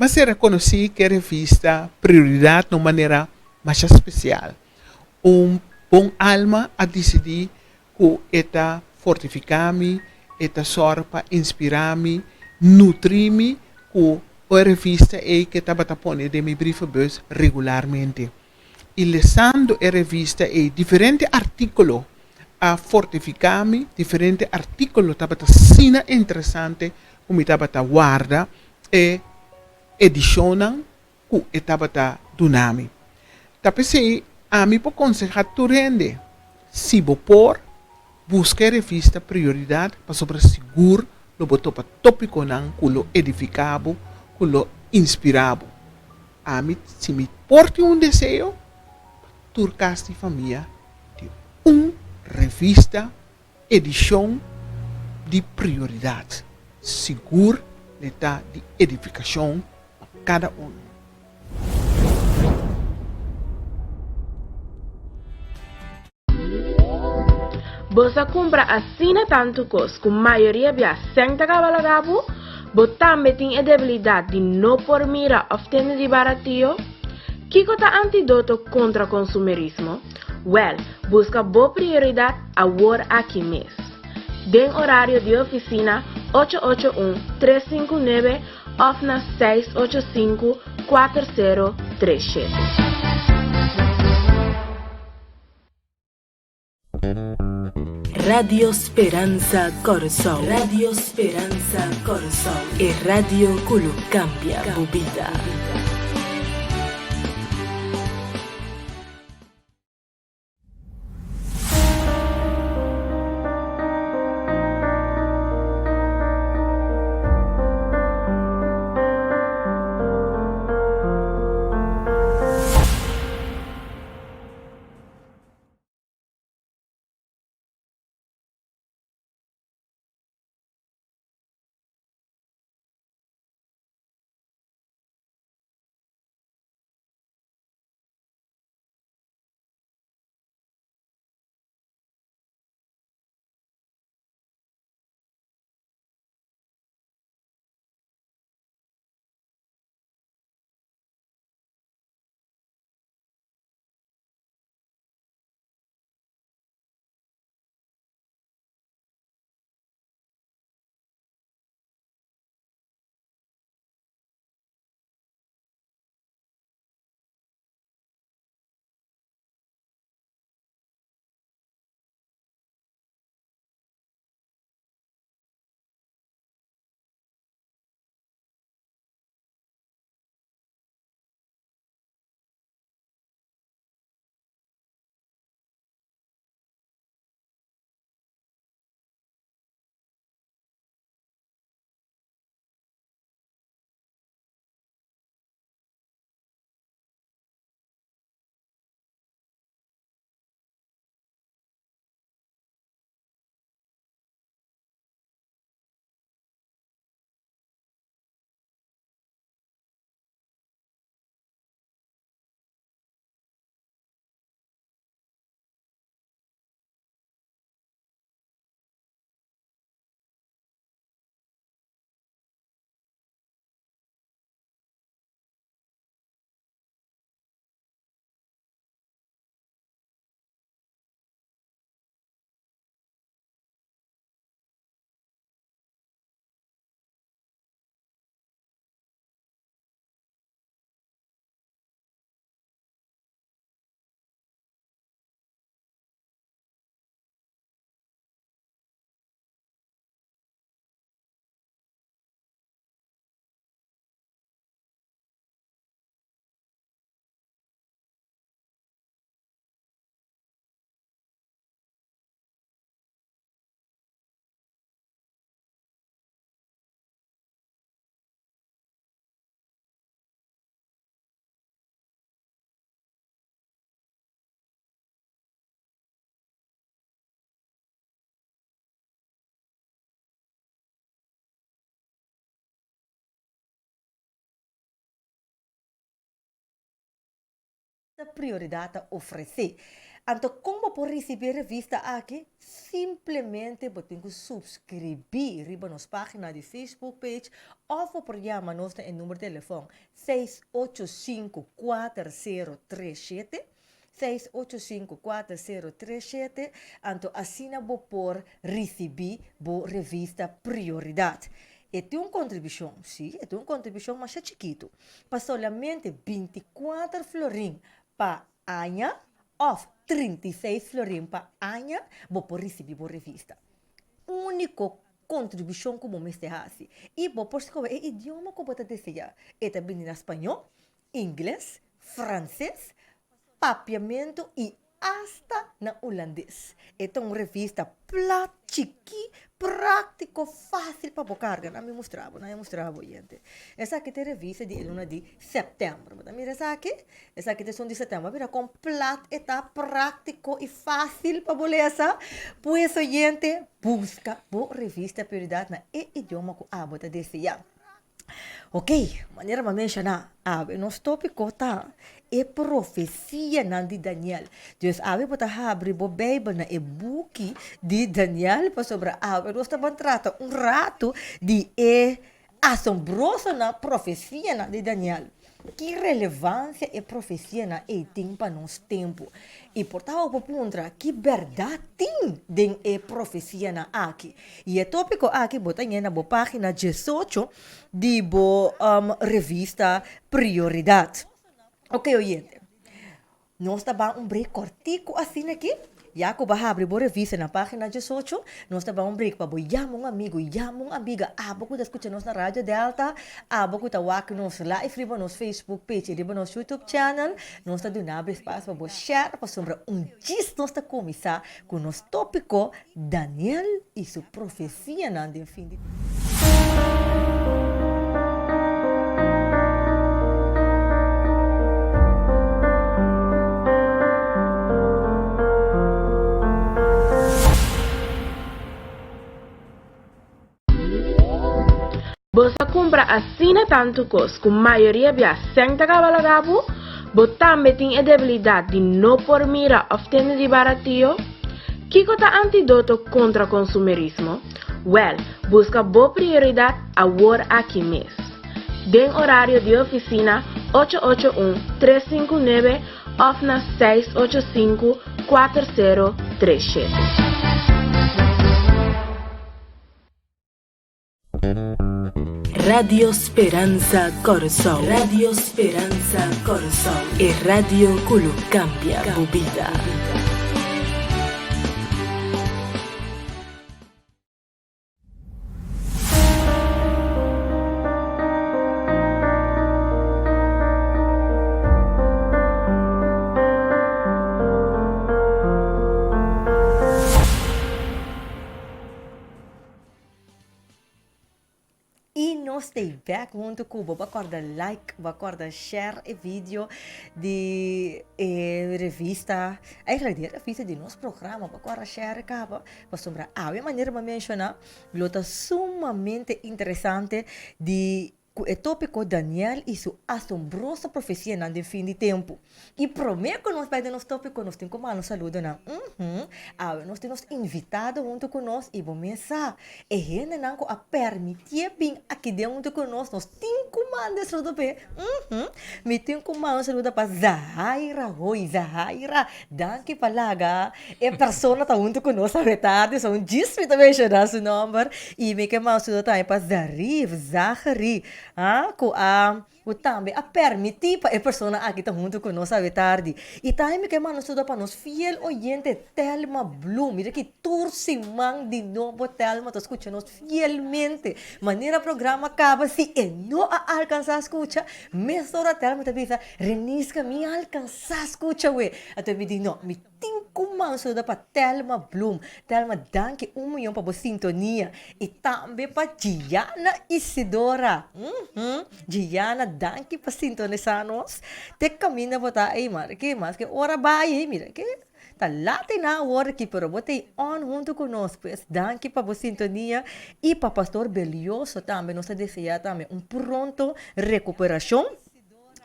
M'a sera konosí ku e revista Prioridat na un manera masha spesial. Un bon alma a disidí ku e ta fortifiká mi, e ta sòru pa inspirá mi, nutrí mi ku e revista ei ku e tabata pone den mi brievenbus regularmente. I lesando e revista ei, diferente artíkulo a fortifiká mi, diferente artíkulo tabata asina interesante ku mi tabata warda e edishonnan ku e tabata duna mi. Ta p'esei ami por konsehá tur hende, si bo por, buska e revista Prioridat pasobra sigur lo bo topa tópikonan ku lo edifiká bo, ku lo inspirá bo. Ami, si mi por tin un deseo, pa tur kas di famia tin un revista edishon di Prioridat. Sigur le ta di edifikashon pa kada unu. Bo sa kumpra asina tantu kos ku mayoria bia sèn ta kaba laga bo? Bo tambe tin e debilidat di no por mira òf tende di baratio? Kiko ta antidoto kontra konsumerismo? Wèl, buska bo prioridat awor aki mes. Den orario di ofisina ocho ocho un, tres sinku nuebe òf na seis ocho sinku, kuater sero tres shete. Radio Speransa Kòrsou. Radio Speransa Kòrsou. E radio ku lo kambia bo bida. Prioridad ta ofrece. Anto kon bo por risibí e revista aki? Simplemente bo tin ku supskribí riba nos página di Facebook page òf bo por yama nos na e number telefòn 685 4037, 685 4037, anto asina bo por risibí bo revista Prioridat. E tin un kontribushon, sí, e tin un kontribushon masha chikitu, pa solamente 24 florin pa aña òf 36 florin pa aña bo por risibí bo revista. Úniko kontribushon ku bo mester hasi i bo por skohe e idioma ku bo ta deseá. E ta bini na spañó, ingles, franses, papiamentu i asta na hulandes. E ta un revista plat, chikí, práktiko, fásil pa bo karga. Nan mi mustra bo, nan mi mustra bo oyente. Esaki ta e revista di e luna di sèptèmber. Bo ta mira esaki? Esaki ta esun di sèptèmber. Bo a mira kon plat e ta, práktiko i fásil pa bo lesa? Pues oyente, buska bo revista Prioridat na e idioma ku abo ta deseá. Ok, manera mi a menshoná, awe nos tópiko ta e profesianan di Daniel. Dus awe bo ta habri bo Beibel na e buki di Daniel, pasobra awe nos ta ban trata un ratu di e asombrosonan profesianan di Daniel. Ki relevansia e profesianan ei tin pa nos tempu? I por ta bo por puntra, ki bèrdat tin den e profesianan aki? I e tópiko aki bo ta ñe na bo página diesocho di bo revista Prioridat. Oke oyente, nos ta ban un break kòrtiku asina aki. Ya ku bo a habri bo revista na página diesocho, nos ta ban un break pa bo yama un amigu, yama un amiga, abo ku ta skucha nos na Radio Delta, abo ku ta wak nos live riba nos Facebook page i riba nos YouTube channel, nos ta duna bo espasio pa bo share pasobra un djis nos ta kuminsá ku nos tópiko Daniel i su profesianan den fin di tempu. Bo sa kumpra asina tantu kos ku mayoria bia sèn ta kaba laga bo? Bo tambe tin e debilidat di no por mira òf tende di baratio? Kiko ta antidoto kontra konsumerismo? Wèl, buska bo prioridat awor aki mes. Den orario di ofisina 881 359 òf na 685 4037. Radio Speransa Kòrsou. Radio Speransa Kòrsou. E radio ku lo kambia bo bida. Y nos ta back hunto cu bo. Bo a corda like, bo a corda share e video di e revista, eigenlijk di e revista di nos programa. Bo a corda share caba, pasobra awe manera bo a menciona lo ta sumamente interesante di Ku e tópiko Daniel i su asombroso profesianan den fin di tempu. I promé ku nos bai den nos tópiko nos tin ku manda un saludonan. Uhum, awe nos tin nos invitado huntu ku nos i bo mes sa, e hendenan ku a permitié bin aki den huntu ku nos, nos tin ku manda e saludo p'e. Uhum, mi tin ku manda un saludo pa Zahaira Hoy. Zahaira, danki pa laga e persona ta huntu ku nos awe tardi, so un djis mi ta menshoná su nòmber. I mi ke manda un saludo tambe pa Zarif, Zachary, ha, ku a ku tambe a permití pa e persona aki ta huntu ku nos awe tardi. I tambe mi ke manda un saludo pa nos fiel oyente Thelma Bloem. Mira ki tur siman di nobo Thelma ta skucha nos fielmente. Manera programa kaba si e no a alkansá skucha, mesora Thelma ta bisa, Reniska mi a alkansá skucha we. Anto mi di no, mi Tin ku man saluda pa Thelma Bloem. Thelma danki un miyon pa bo sintonia i tambe pa Gianna Isidora. Uhmm Gianna danki pa sintonisa nos. Te kaminda bo ta ei mara ke maske ora bai ei mira ke ta lat einan awor aki pero bo ta ei on huntu ku nos pues danki pa bo sintonia i pa Pastor Belioso tambe nos ta desea tambe un pronto rekuperashon.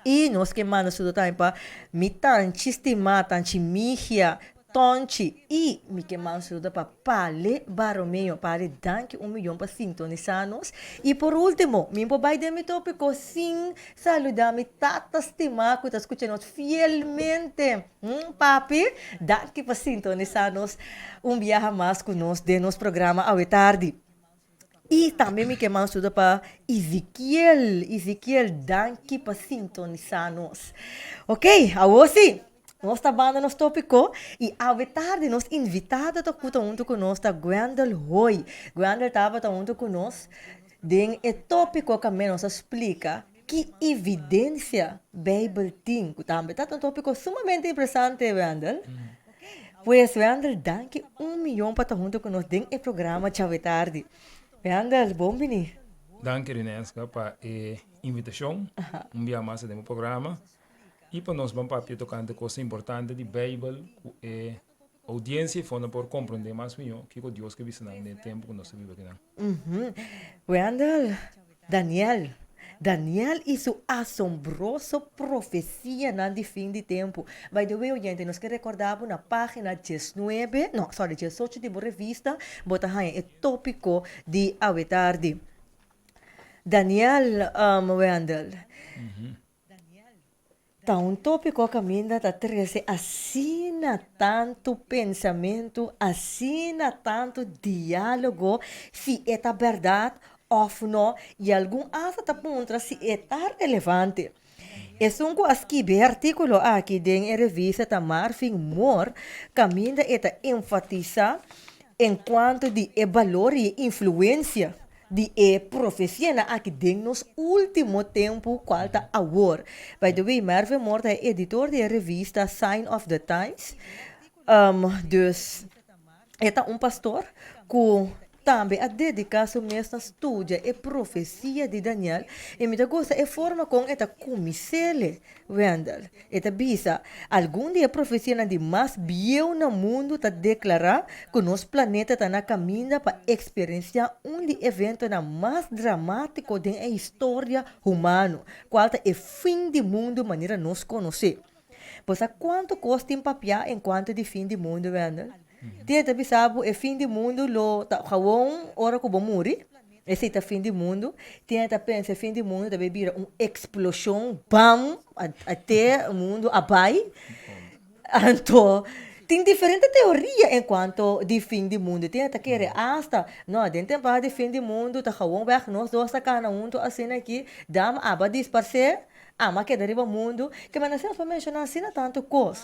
I nos ke manda saludo tambe pa mi tanchi stimá, tanchi Migia, Tonchi i mi ke manda saludo pa Pale Baromeo. Pale, danki un miyon pa sintonisá nos. I por último, mi por bai den mi tópiko sin saludá mi tata stimá ku ta skucha nos fielmente. Papi, danki pa sintonisá nos un biaha mas ku nos den nos programa awe tardi. I tambe mi ke manda saludo pa Ezekiel. Ezekiel, danki pa sintonisá nos. Ok, awor sí, nos ta banda nos tópiko i awe tardi nos invitado ta ku ta huntu ku nos ta Gwendel Hooi. Gwendel tabata huntu ku nos den e tópiko kaminda nos a splika ki evidensia Beibel tin, ku tambe ta un tópiko sumamente interesante, Gwendel. Pues Wendel, danki un miyon pa ta hunto ku nos den e programa djawe tardi. Wendel, bon bini. Danki Rineska pa e invitashon un bia mas den bo programa i pa nos ban papia tokante kos importante di Beibel ku e oudiensia i fondo por komprondé mas mihó kiko Dios ke bisa nan den e tempu ku nos ta biba akinan. Wendel, Daniel, Daniel i su asombroso profesianan di fin di tempu. By the way, oyente, nos ke rekordá bo na página diesnuebe, no, sorry, diesocho di bo revista, bo ta haña e tópiko di awe tardi. Daniel, Wendel, Ta un tópiko kaminda ta trese asina tantu pensamentu, asina tantu diálogo si e ta bèrdat òf no, i algun asta ta puntra si e ta relevante. Esun ku a skibi e artíkulo aki den e revista ta Marvin Moore, kaminda e ta enfatisá enkuanto di e balor i e influensia di e profecianan aki den nos ultimo tempu cual ta awor. By the way, Mervin Moore ta e editor di e revista Sign of the Times, dus e ta un pastor cu tambe a dedica su mes na studia e profecia di Daniel y mi ta gusta e forma con e ta cuminsele. Wendell. E ta bisa, Algun di e profesianan di mas bieu na mundu ta deklará ku nos planeta ta na kaminda pa eksperensiá un di eventonan mas dramátiko den e historia humano, kual ta e fin di mundu manera nos konosé. Bo sa kuantu kos tin papiá enkuanto di fin di mundu, Wendell? Tin e ta bisa bo e fin di mundu lo ta gewoon ora ku bo muri. Esei ta fin di mundu. Tin e ta pensa e fin di mundu ta bay bira un explosion, bam, te mundu a bay. Anto, tin diferente teoria en cuanto di fin di mundu. Tin e ta kere hasta, no, den temporada di fin di mundu ta gewoon weg nos dos ta cana hunto asina aki, dam aba disparce, ama keda riba mundu. Ke men asina nos por menciona asina tanto cos.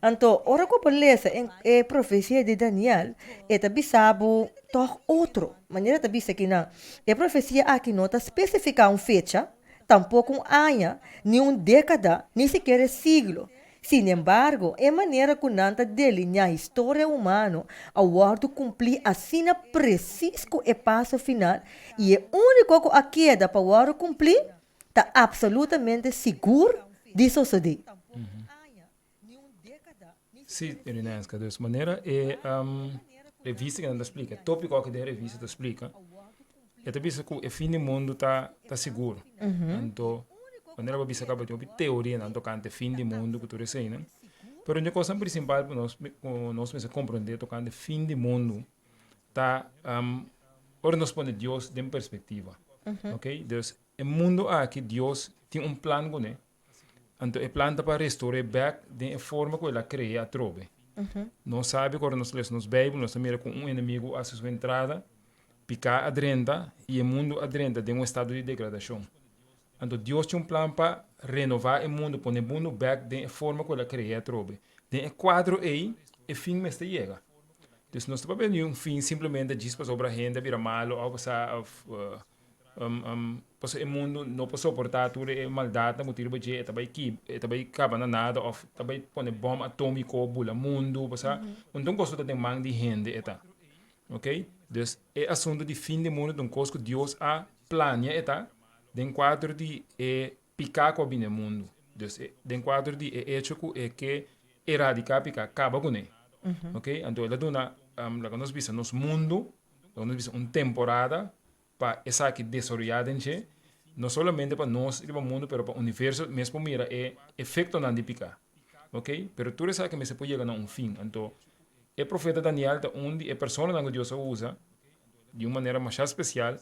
Anto, ora ku bo lesa e profesia di Daniel, e ta bisa bo tòg otro. Manera ta bisa kinan, e profesia aki no ta spesifiká un fecha, tampoko un aña, ni un dékada, ni sikiera e siglo. Sinembargo, e manera ku nan ta delineá historia humano a wòrdu kumplí asina presis ku e paso final i e úniko ku a keda pa wòrdu kumplí ta apsolutamente sigur di sosodé. Sí, Rinenska. Dus manera e revista kinan ta splika, e tópiko aki den e revista ta splika, e ta bisa ku e fin di mundu ta ta sigur. Anto, manera bo a bisa kaba tin hopi teorianan tokante fin di mundu ku tur eseinan. Pero un di e kosnan prinsipal ku nos ku nos mester komprondé tokante fin di mundu ta ora nos pone Dios den perspektiva. Oké, dus e mundu aki Dios tin un plan kuné. Anto e plan ta pa restor'é bèk den e forma ku el a kre'é atrobe. Nos sabi ku ora nos lesa nos Beibel, nos ta mira ku un enemigu a hasi su entrada, piká a drenta i e mundu a drenta den un estado di degradashon. Anto Dios tin un plan pa renová e mundu, pone e mundu bèk den e forma ku el a kre'é atrobe. Den e kuadro ei, e fin mester yega. Dus nos ta papia di un fin simplemente djis pasobra hende a bira malu òf sa òf Pasobra e mundu no por soportá tur e maldatnan ku tin riba dje, e ta bai ki, e ta bai kaba na nada òf ta bai pone bòm atómiko bula mundu, pasobra un ta un kos ku ta den man di hende e ta, oke. Dus e asuntu di fin di mundu ta un kos ku Dios a plania e ta den kuadro di e piká ku a bini e mundu. Dus den kuadro di e echo ku e ke eradiká piká, kaba kuné, oke. Anto el a duna laga nos bisa nos mundu. Lo nos bisa un temporada pa esaki desaroyá den dje. No solamente pa nos riba mundu pero pa universo mes por mira e efectonan di pica. Ok, pero tur esaki mester por yega na un fin. Anto e profeta Daniel ta un di e personanan ku Dios a usa di un manera masha spesial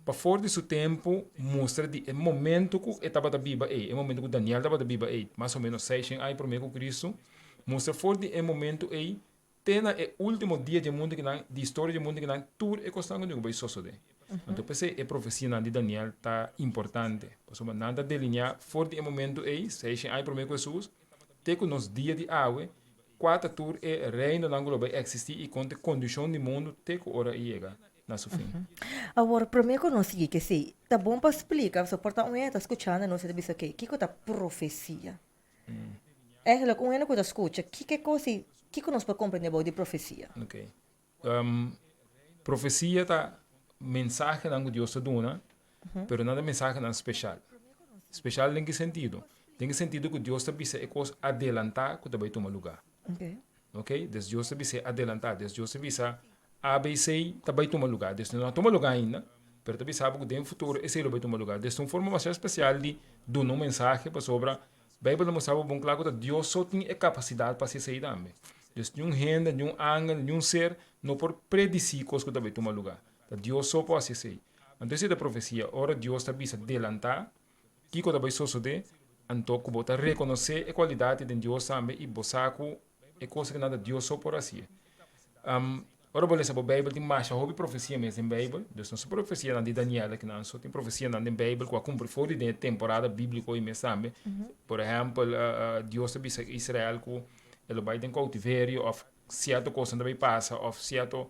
pa for di su tempu mustra di e momento ku e tabata biba ei, e momento ku Daniel tabata biba ei, mas o menos seishen aña promé ku Kristu, mustra for di e momento ei te na e último dia di e mundu kinan, di historia di e mundu kinan, tur e kosnan ku tin ku bai sosodé. Anto p'esei e profesianan di Daniel ta importante, pasobra nan ta delineá for di e momento ei, seishen aña promé ku Hesus, te ku nos dia di awe, Kua ta tur e reinonan ku lo bai eksistí i kon ta e kondishon di mundu te ku ora e yega na su fin? Awor, promé ku nos sigui kesei, ta bon pa splika, pasobra por ta un hende ta skuchando nos i ta bisa, Oke, kiko ta profesia? Eigenlijk, un hende ku ta skucha, kiko e kos i kiko nos por komprendé bou di profesia? Oke. Profesia ta mensahenan ku Dios ta duna, pero nan ta mensahenan speshal. Speshal den ki sentido? Den e sentido ku Dios ta bisa e kos adelantá ku ta bai tuma lugá. Ok, des Dios ta bisa e adelantá, des Dios ta bisa ABC ta bai tuma lugá. Des no a tuma lugá ainda, pero ta bisa bo ku den futuro esei lo bai tuma lugá. Des ta un forma masha spesial di duna un mensahe pasobra Beibel ta mustra bo bon kla ku ta Dios so tin e kapasidat pa hasi esei tambe. Dus niun hende, niun angel, niun ser no por predisí kos ku ta bai tuma lugá. Ta Dios so por hasi esei. Anto esei ta profesia, ora Dios ta bisa delantá kiko ta bai sosodé, anto ku bo ta rekonosé e kualidat den Dios tambe i bo sa ku e kos aki nan ta Dios so por hasié. Ora bo lesa bo Beibel tin masha hopi profesia mes den Beibel. Dus no so profesianan di Daniel aki nan so, tin profesianan den Beibel ku a kumpli for di den e temporada bíbliko ei mes tambe. Por ehèmpel, Dios ta bisa Israel ku e lo bai den koutiverio òf sierto kosnan ta bai pasa òf sierto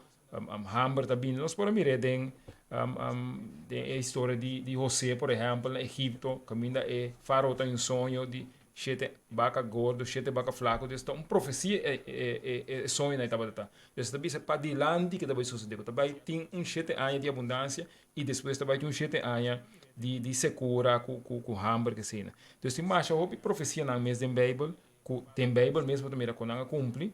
hamber ta bini. Nos por a mir'é den den e historia di di José por ehèmpel na Egipto kaminda e farao ta un soño di shete baka gordo, shete baka flako. Dus ta un profesia e e e soñonan ei tabata ta. Dus ta bisa padilanti ke ta bai sosodé ku ta bai tin un shete aña di abundansia i despues ta bai tin un shete aña di di sekura ku ku ku hamber ke asina. Dus tin masha hopi profesianan mes den Beibel ku den Beibel mes bo ta mira ku nan a kumpli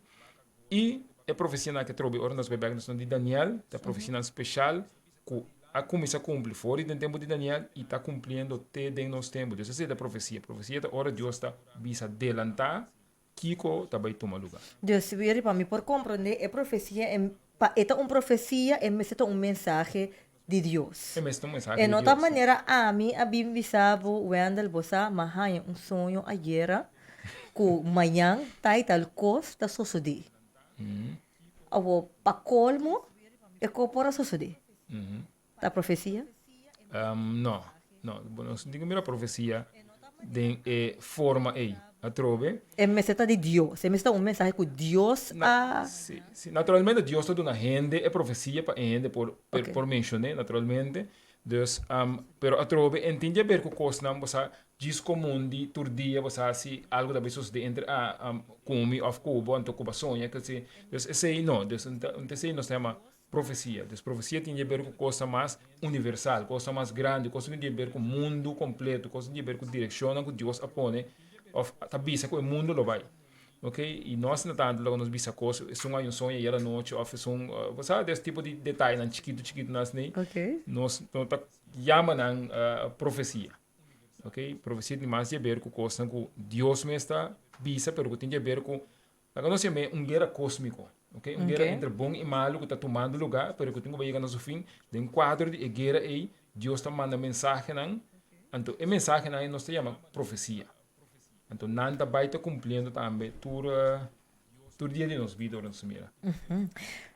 i e profesianan ke trobe ora nos bai bek nos di Daniel ta profesianan speshal ku a kuminsá kumpli for di den tempu di Daniel i ta kumpliendo te den nos tempu. Dus esei ta profesia. Profesia ta ora Dios ta bisa delantá kiko ta bai tuma lugá. Dus wiri pa mi por komprondé e profesia e pa e ta un profesia e mester ta un mensahe di Dios. E mester ta un mensahe E di no ta Dios. manera ami a bin bisa bo Wendel bo sa m'a haña un soño ayera ku mañan ta i tal kos ta sosodé. Awor pa kolmo e kos por a sosodé. Ta profesia? No, no. Bo no tin ku mira profesia den e forma ei. Atrobe. E mester ta di Dios. E mester ta un mensahe ku Dios a. Si, si. Naturalmente Dios ta duna hende e profesia pa e hende por por menshon'é, naturalmente. Dus, pero atrobe e tin di aber ku kosnan bo sa djis komun di tur dia bo sa si algu ta bai sosodé entre a ku mi òf ku bo anto ku bo a soña ke si. Dus esei no. Dus esei nos ta yama Profesia. Dus profesia tin di aber ku kosnan mas universal, kosnan mas grandi, kosnan ku tin di aber ku mundu kompleto, kosnan tin di aber ku direkshonnan ku Dios a pone òf ta bisa ku e mundu lo bai. Ok, i no asina tantu loke nos bisa kos, esun a un soño ayer anochi òf esun, bo sa des tipo di detayenan chikitu chikitu nan asina ei, nos no ta yama nan profesia. Ok, profesia tin mas di aber ku kosnan ku Dios mes ta bisa pero ku tin di aber ku Laga nos yam'é un guera kósmiko, ok? Un guera entre bon i malu ku ta tumando lugá, pero ku tin ku bai yega na su fin. Den kuadro di e guera ei, Dios ta manda mensahenan, anto e mensahenan ei nos ta yama profesia. Anto nan ta bai ta kumpliendo tambe tur tur dia di nos bida ora nos mira.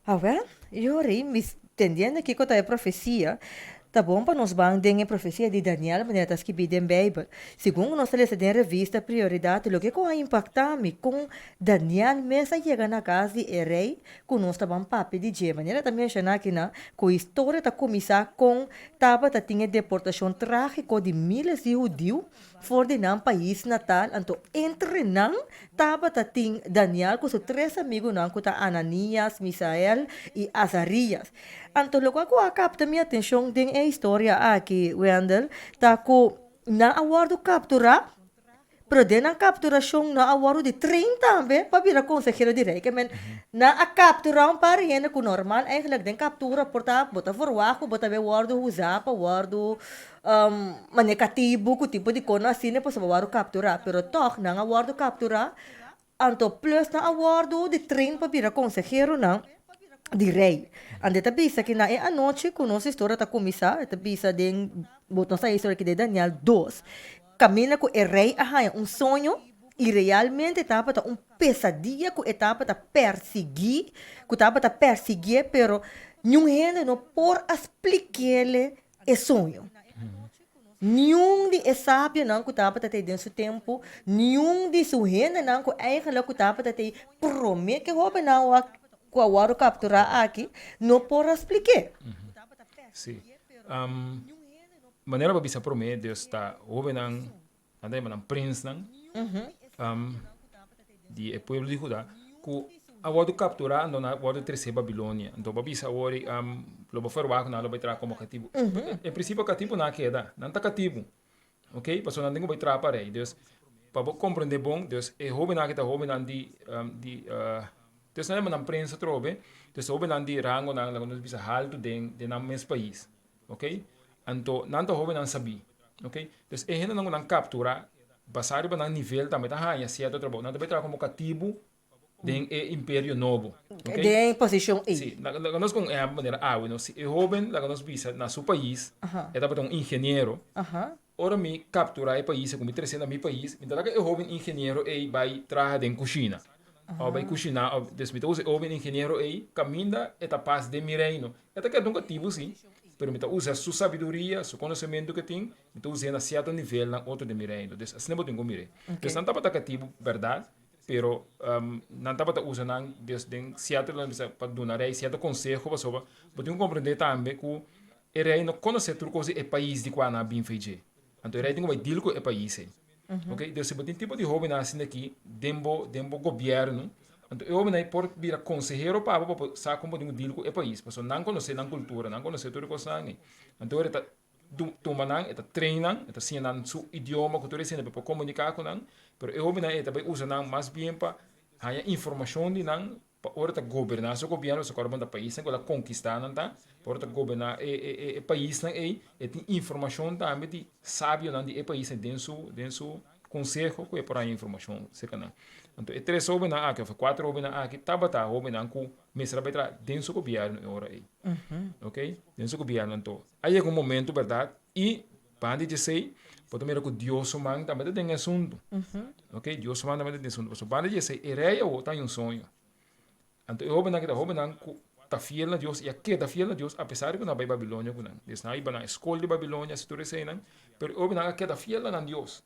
Awel, Yori, mi tendiendo kiko ta e profesia, Ta bon pa nos ban den e profesia di Daniel manera ta skibí den Beibel. Segun ku nos ta lesa den revista Prioridat, loke ku a impaktá mi kon Daniel mes a yega na kas di e rei ku nos ta ban papia di dje. Manera ta menshoná akinan ku historia ta kuminsá kon tabata tin e deportashon trágiko di míles di hudiu for di nan pais natal, anto entre nan tabata tin Daniel ku su tres amigunan ku ta Ananias, Misael i Azarias. Anto loke ku a kapta mi atenshon den e historia aki, Wendell, ta ku nan a wòrdu kapturá. Pero den nan kapturashon nan a wòrdu di train tambe pa bira konsehero di rei. Ke men nan a kapturá un par di hende ku normal eigenlijk den kaptura por ta bo ta verwagt ku bo ta bay wòrdu usá pa wòrdu manera katibu ku tipo di kono asina pasobra bo a wòrdu kapturá. Pero tòg nan a wòrdu kapturá anto plus nan a wòrdu di train pa bira konseheronan di rei. Anto e ta bisa ki na e anochi ku nos historia ta kuminsá e ta bisa den bo nos ta historia aki den Daniel dos. Kaminda ku e rei a haña un soño, i realmente tabata un pesadia ku e tabata persiguí, ku tabata persiguié, pero niun hende no por a splik'é e soño. Niun di e sabionan ku tabata t'ei den su tempu, niun di su hendenan ku eigenlijk ku tabata t'ei promé ku e hóbennan ku a wòrdu kapturá aki, no por a splik'é. Sí. Manera bo bisa promé, Dios ta hóbennan, nan ta yama nan prinsnan, di e pueblo di Huda, ku a wòrdu kapturá anto nan a wòrdu tresé Babilonia. Anto bo bisa awor lo bo ferwagt ku nan lo bai traha komo katibu. En prinsipio katibu nan a keda, nan ta katibu, ok, pasobra nan tin ku bai traha pa rei. Dus, pa bo komprendé bon, dus e hóbennan aki ta hóbennan di di dus nan yama nan prins atrobe, dus hóbennan di rangonan laga nos bisa haltu den den nan mes pais. Ok, anto nan ta hobennan sabí. Ok, dus e hendenan ku nan kapturá, basá riba nan nivel tambe ta haña sierto trabou. Nan ta bai traha komo katibu den e imperio nobo. Ok. Den e posishon ei. Sí, laga nos kon un ehèmpel manera awe no. Si e hoben, laga nos bisa, na su pais, e tabata un ingeniero, ora mi kapturá e pais ku mi trese na mi pais, mi ta laga e hoben ingeniero ei bai traha den kushina. Òf bai kushiná, òf, dus mi ta usa e hoben ingeniero ei kaminda e ta pas den mi reino. E ta keda un katibu sí, pero mi ta usa su sabiduria, su konosementu ku e tin, mi ta us'é na sierto nivelnan otro den mi reino. Dus asina bo tin ku mir'é. Dus nan tabata katibu bèrdat, pero nan tabata usa nan dus den sierto pa duna rei sierto konseho pasobra bo tin ku komprendé tambe ku e rei no konosé tur kos di e pais di kua nan a bin fei dje. Anto e rei tin ku bai deal ku e pais ei. Ok, dus si bo tin tipo di hobennan asina aki den bo den bo gobièrnu, anto e hobennan ei por bira konsehero pa bo pa bo sa kon bo tin ku deal ku e pais, pasobra nan konosé nan kultura, nan konosé tur e kosnan ei. Anto ora e ta tuma nan, e ta train nan, e ta siña nan su idioma ku tur esei pa por komuniká ku nan, pero e hobennan ei ta bai usa nan mas bien pa haña informashon di nan Pa ora ta goberná su gobièrnu, su kòrda bo ta paisnan ku el a konkistá nan ta, pa ora ta goberná e e e paisnan ei, e tin informashon tambe di sabionan di e paisnan den su den su konseho ku e por haña informashon serka nan. Anto e tres hóbennan aki òf e kuater hóbennan aki tabata hóbennan ku mester a bai traha den su gobièrnu e ora ei. Oke, den su gobièrnu. Anto a yega un momento bèrdat i Banda di esei, bo ta mira ku Dios su man tambe ta den e asuntu. Ok, Dios su man tambe ta den e asuntu. Pasobra banda di esei, e rei awor ta haña un soño. Anto e hóbennan ki ta hóbennan ku ta fiel na Dios i a keda fiel na Dios apesar di ku nan a bai Babilonia ku nan. Des nan a hiba nan e skol di Babilonia, hasi tur eseinan, pero e hóbennan a keda fiel na nan Dios.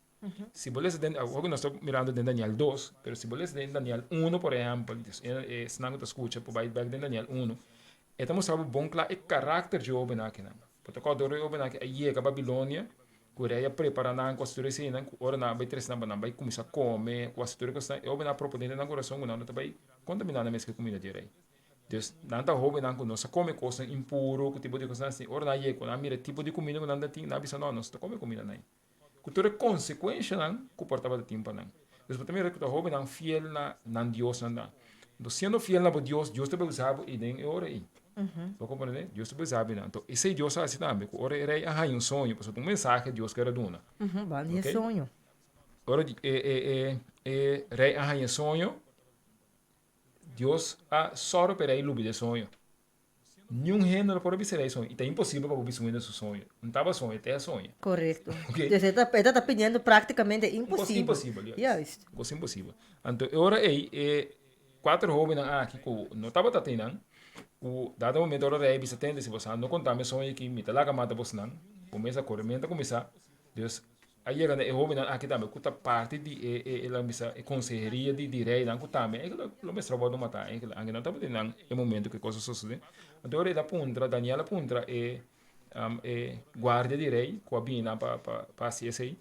Si bo lesa den, awor ku nos ta mirando den Daniel dos, pero si bo lesa den Daniel uno, por ehèmpel, esnan ku ta skucha por bai bèk den Daniel uno, e ta mustra bo bon kla e karakter dje hóbennan akinan. Bo ta kòrda ora e hóbennan aki a yega Babilonia, ku rei a prepará nan ku hasi tur eseinan, ku ora nan a bai trese nan pa nan bai kuminsá kome, ku hasi tur e kosnan, e hóbennan a proponé den nan kurason ku nan no ta bai kontaminá nan mes ku e kumida dje rei. Dus, nan ta hóbennan ku no sa kome kosnan impuru, ku tipo di kosnan asina. Ora nan a yega ku nan a mira e tipo di kumida ku nan ta tin, nan a bisa, No, nos no ta kome kumida nan ei. Ku tur e konsekuenshanan ku por tabata tin pa nan. Dus bo ta mira ku ta hóbennan fiel na nan Diosnan ta. Anto siendo fiel na bo Dios, Dios ta bai usa bo ei den e ora ei. Bo komprendé? Dios ta bai usa bo einan. Anto esei Dios a hasi tambe, ku ora e rei a haña un soño, pasobra ta un mensahe Dios ker a duna. Ban di e soño. Ora di e e e e rei a haña e soño, Dios a sòru pa e rei lubida e soño. Niun hende no por a bisa rei soño. I ta imposibel pa bo bisa un hende su soño. Un taba soña, te a soña. Korekto. Entonces e ta e ta pidiendo praktikamente imposibel. Un kos imposibel, juist. Un kos imposibel. Anto e ora ei e kuater hóbennan aki ku no tabata tin nan, ku dado momento ora rei bisa tende si boso no konta mi e soño aki mi ta laga mata bosnan, kuminsá korementu a kuminsá. Dus a yega na e hobennan aki tambe ku ta parti di e e e laga bisa e konseheria di di reinan ku tambe eigenlijk lo mester a wòrdu matá eigenlijk anke nan tabatin nan e momento ku e kos a sosodé. Anto ora el a puntra Daniel a puntra e e guardia di rei ku a bini nan pa pa pa hasi esei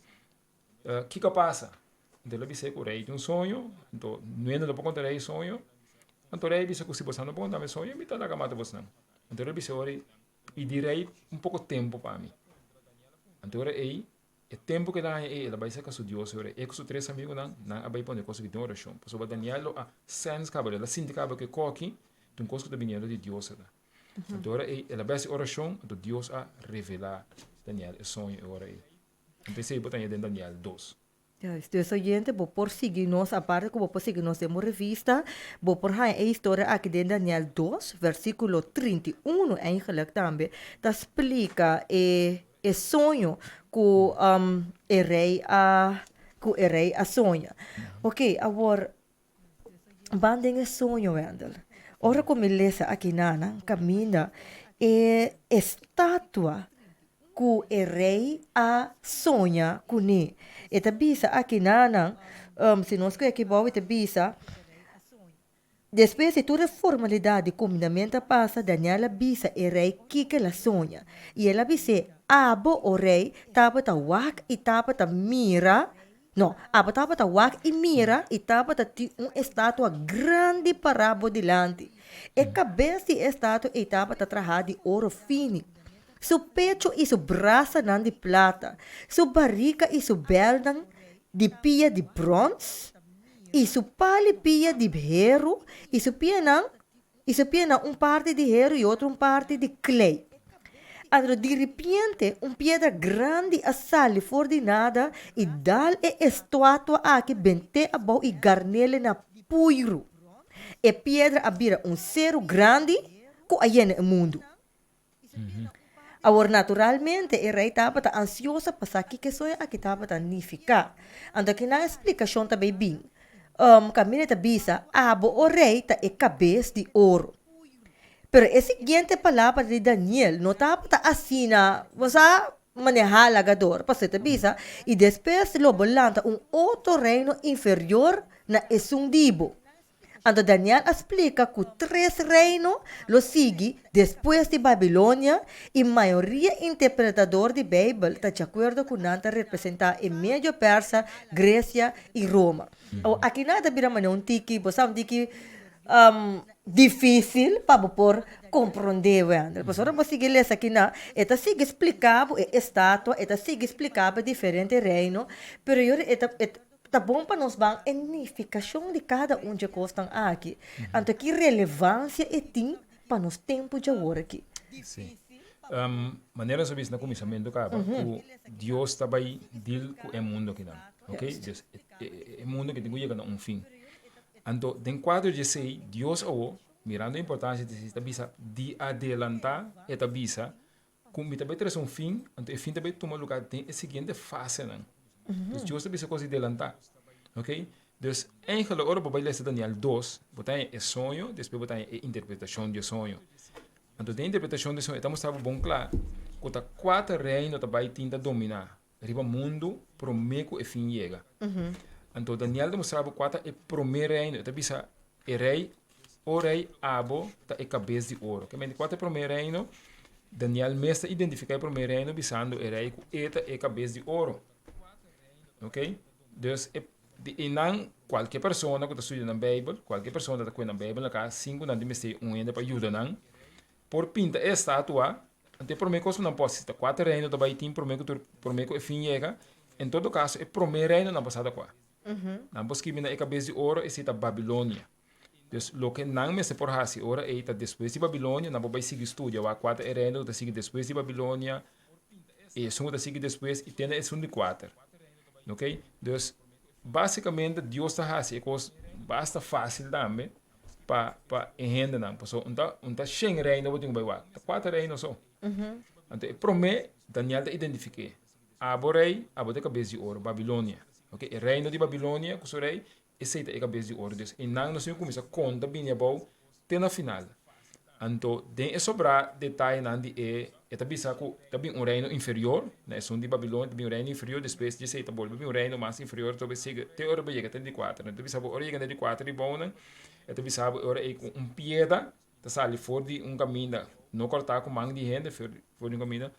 kiko a pasa? Anto el a bis'é ku rei tin un soño anto nuende no por konta rei e soño anto rei a bisa ku si boso no por konta mi e soño mi ta laga mata bosnan. Anto el a bisa ora pidi rei un poko tempu pa mi. Anto ora ei. E tempu ku el a haña ei, el a bai serka su Dios ora. E ku su tres amigunan, nan a bai pone kos aki den orashon. Pasobra Daniel lo a sens kaba, el a sinti kaba ku e koki ta un kos ku ta biniendo di Dios ata. Anto ora ei el a bai hasi orashon, anto Dios a revelá Daniel e soño e ora ei. Anto esei bo ta haña den Daniel dos. Juist, dus oyente bo por sigui nos, aparte ku bo por sigui nos den bo revista, bo por haña e historia aki den Daniel dos, versíkulo 31 eigenlijk tambe ta splika e e soño ku e rei a ku e rei a soña. Oké, awor ban den e soño Wendel. Ora ku mi lesa aki nan kaminda e estatua ku e rei a soña kuné. E ta bisa aki nan, si nos kohe aki bou e ta bisa, Despues di tur e formalidat di kumindamentu a pasa, Daniel a bisa e rei kiko el a soña. I el a bis'é, Abo, o rei, tabata wak i tabata mira, no, abo tabata wak i mira i tabata tin un estatua grandi pará bo dilanti. E kabes di e estatua ei tabata trahá di oro fini, su pechu i su brasanan di plata, su barika i su bèlnan di pia di bròns, I su pali pia di heru, i su pianan, i su pianan un parti di heru i otro un parti di klei. Anto di ripiente un piedra grandi a sali for di nada i dal e estuatua aki bent'é abou i garn'é na puiru. E piedra a bira un seru grandi ku a yena e mundu. Awor, naturalmente, e rei tabata ansioso pa sa kiko e soño aki tabata nifiká. Anto aki nan e splikashon ta bay bin. Kaminda e ta bisa, Abo, o rei, ta e kabes di oro. Pero e siguiente palabra di Daniel no tabata asina, bo sa, manehá lagador, pasobra e ta bisa, I despues lo bo lanta un otro reino inferior na esun di bo. Anto Daniel a splika ku tres reino lo sigui despues di Babilonia i mayoria interpretador di Beibel ta djakuerdo ku nan ta representá e Medio Persa, Gresia i Roma. Awor aki nan ta bira manera un tiki, bo sa un tiki difísil pa bo por komprondé wèndel. Pasobra ora bo sigui lesa akinan e ta sigui splika bo e estatua, e ta sigui splika bo e diferente reino, pero yora e ta Ta bon pa nos ban e nifikashon di kada un dje kosnan aki, anto ki relevansia e tin pa nos tempu djawor aki. Sí. Manera nos a bisa na kuminsamentu kaba ku Dios ta bai deal ku e mundu akinan, ok? Dus e mundu aki tin ku yega na un fin. Anto den kuadro di esei Dios awo, mirando e importansia di esei, ta bisa di adelantá e ta bisa Ku mi ta bai trese un fin, anto e fin ta bai tuma lugá den e siguiente fasenan. Dus Dios ta bisa kos di delantá. Ok? Dus eigenlijk ora bo bai lesa Daniel dos, bo ta haña e soño, despues bo ta haña e interpretashon di e soño. Anto den e interpretashon di e soño e ta mustra bo bon kla ku ta kuater reino ta bai tin ta dominá riba mundu promé ku e fin yega. Anto Daniel ta mustra bo kua ta e promé reino. E ta bisa e rei, O rei, abo ta e kabes di oro. Ke mende kua ta e promé reino? Daniel mes ta identifiká e promé reino bisando e rei ku e ta e kabes di oro. Ok? Dus e di einan kualke persona ku ta studia nan Beibel, kualke persona ta kue nan Beibel na kas sin ku nan tin mester un hende pa yuda nan, por pinta e estatua, anto e promé kos ku nan por hasi ta kua tereno ta bai tin promé ku tur promé ku e fin yega, en todo kaso e promé reino nan por sa ta kua. Nan por skibi na e kabes di oro esei ta Babilonia. Dus loke nan mester por hasi ora ei ta despues di Babilonia nan por bai sigui studia wak kua ta e reino ku ta sigui despues di Babilonia, e esun ku ta sigui despues i te na esun di kuater. Ok, dus basikamente Dios ta hasi e kos basta fásil tambe pa pa e hendenan pasobra un ta un ta shen reino bo tin ku bai wak, ta kuater reino so. Anto e promé Daniel ta identifiké, Abo rei, abo ta e kabes di oro, Babilonia. Ok, e reino di Babilonia ku su rei, esei ta e kabes di oro. Dus einan nos tin ku kuminsá konta bini abou te na final. Anto den e sobrá detayenan di e, e ta bisa ku ta bin un reino inferior, na esun di Babilonia ta bin un reino inferior, despues di esei ta bolbe bin un reino mas inferior, ta sigui te ora bo yega te di kuater. E ta bisa bo ora yega na di kuater di bounan, e ta bisa bo e ora ei ku un pieda ta sali for di un kaminda no kòrtá ku man di hende, for di un kaminda,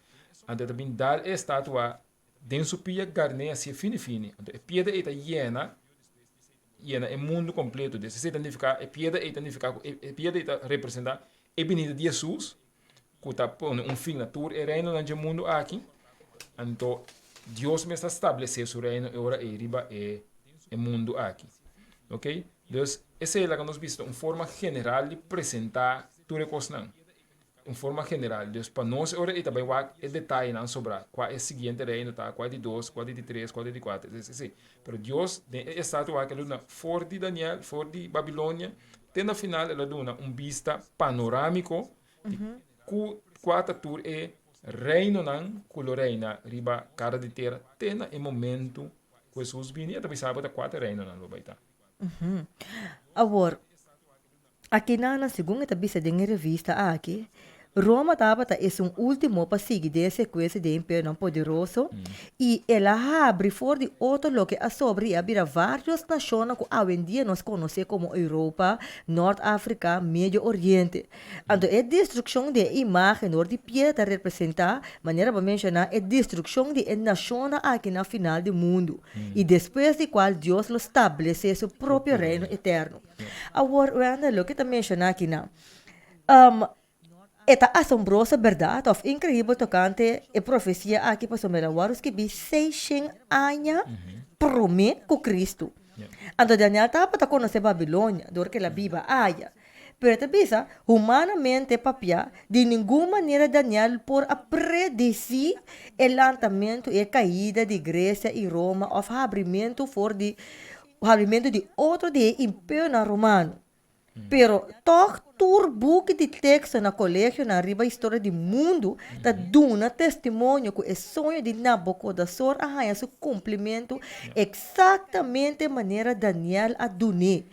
anto e ta bin dal e estatua Den su pia garné hasié fini fini. Anto e piedra ei ta yena, yena e mundu kompleto. Des esei ta nifiká, e piedra ei ta nifiká ku e piedra ei ta representá e binida di Hesus ku ta pone un fin na tur e reinonan dje mundu aki. Anto. Dios mes ta stablesé su reino e ora ei riba e e mundu aki. Ok? Dus esei laga nos bisa ta un forma general di presentá tur e kosnan. Un forma general. Dus pa nos e ora ei ta bai wak e detayenan sobrá, kua e siguiente reino ta, kua e di dos, kua e di tres, kua e di kuater, esei. Pero Dios den e estatua aki a duna for di Daniel, for di Babilonia, te na final el a duna un bista panorámiko di ku kua ta tur e reinonan ku lo reina riba kara di tera te na e momentu ku Hesus bini. E ta bisa bo ta kua ta e reinonan lo bai ta. Awor, Akinan, segun e ta bisa den e revista aki, Roma tabata esun último pa sigui den e sekuensia di e imperionan poderoso i el a habri for di otro loke a sobra i a bira vários nashonnan ku awendia nos konosé komo Europa, Nort Afrika, Medio Oriente. Anto e destrukshon di e imágen dor di piedra ta representá, manera bo a menshoná, e destrukshon di e nashonnan aki na final di mundu i despues di kual Dios lo stablesé su propio Reino eterno. Awor, Wendell, loke ta menshoná akinan, e ta asombroso bèrdat òf inkreibel tokante e profesia aki pasobra el a wòrdu skibí seishen aña promé ku Kristu. Anto Daniel tabata konosé Babilonia dor ku el a biba aya. Pero e ta bisa, humanamente papiá, di ningun manera Daniel por a predisí e lantamentu i e kaida di Gresia i Roma òf habrimentu for di Habimentu di otro di e imperionan romano. Pero tòg tur buki di teksto na kolegionan riba historia di mundu ta duna testimonio ku e soño di Nabukodosor a haña su kumplimentu eksaktamente manera Daniel a dun'é.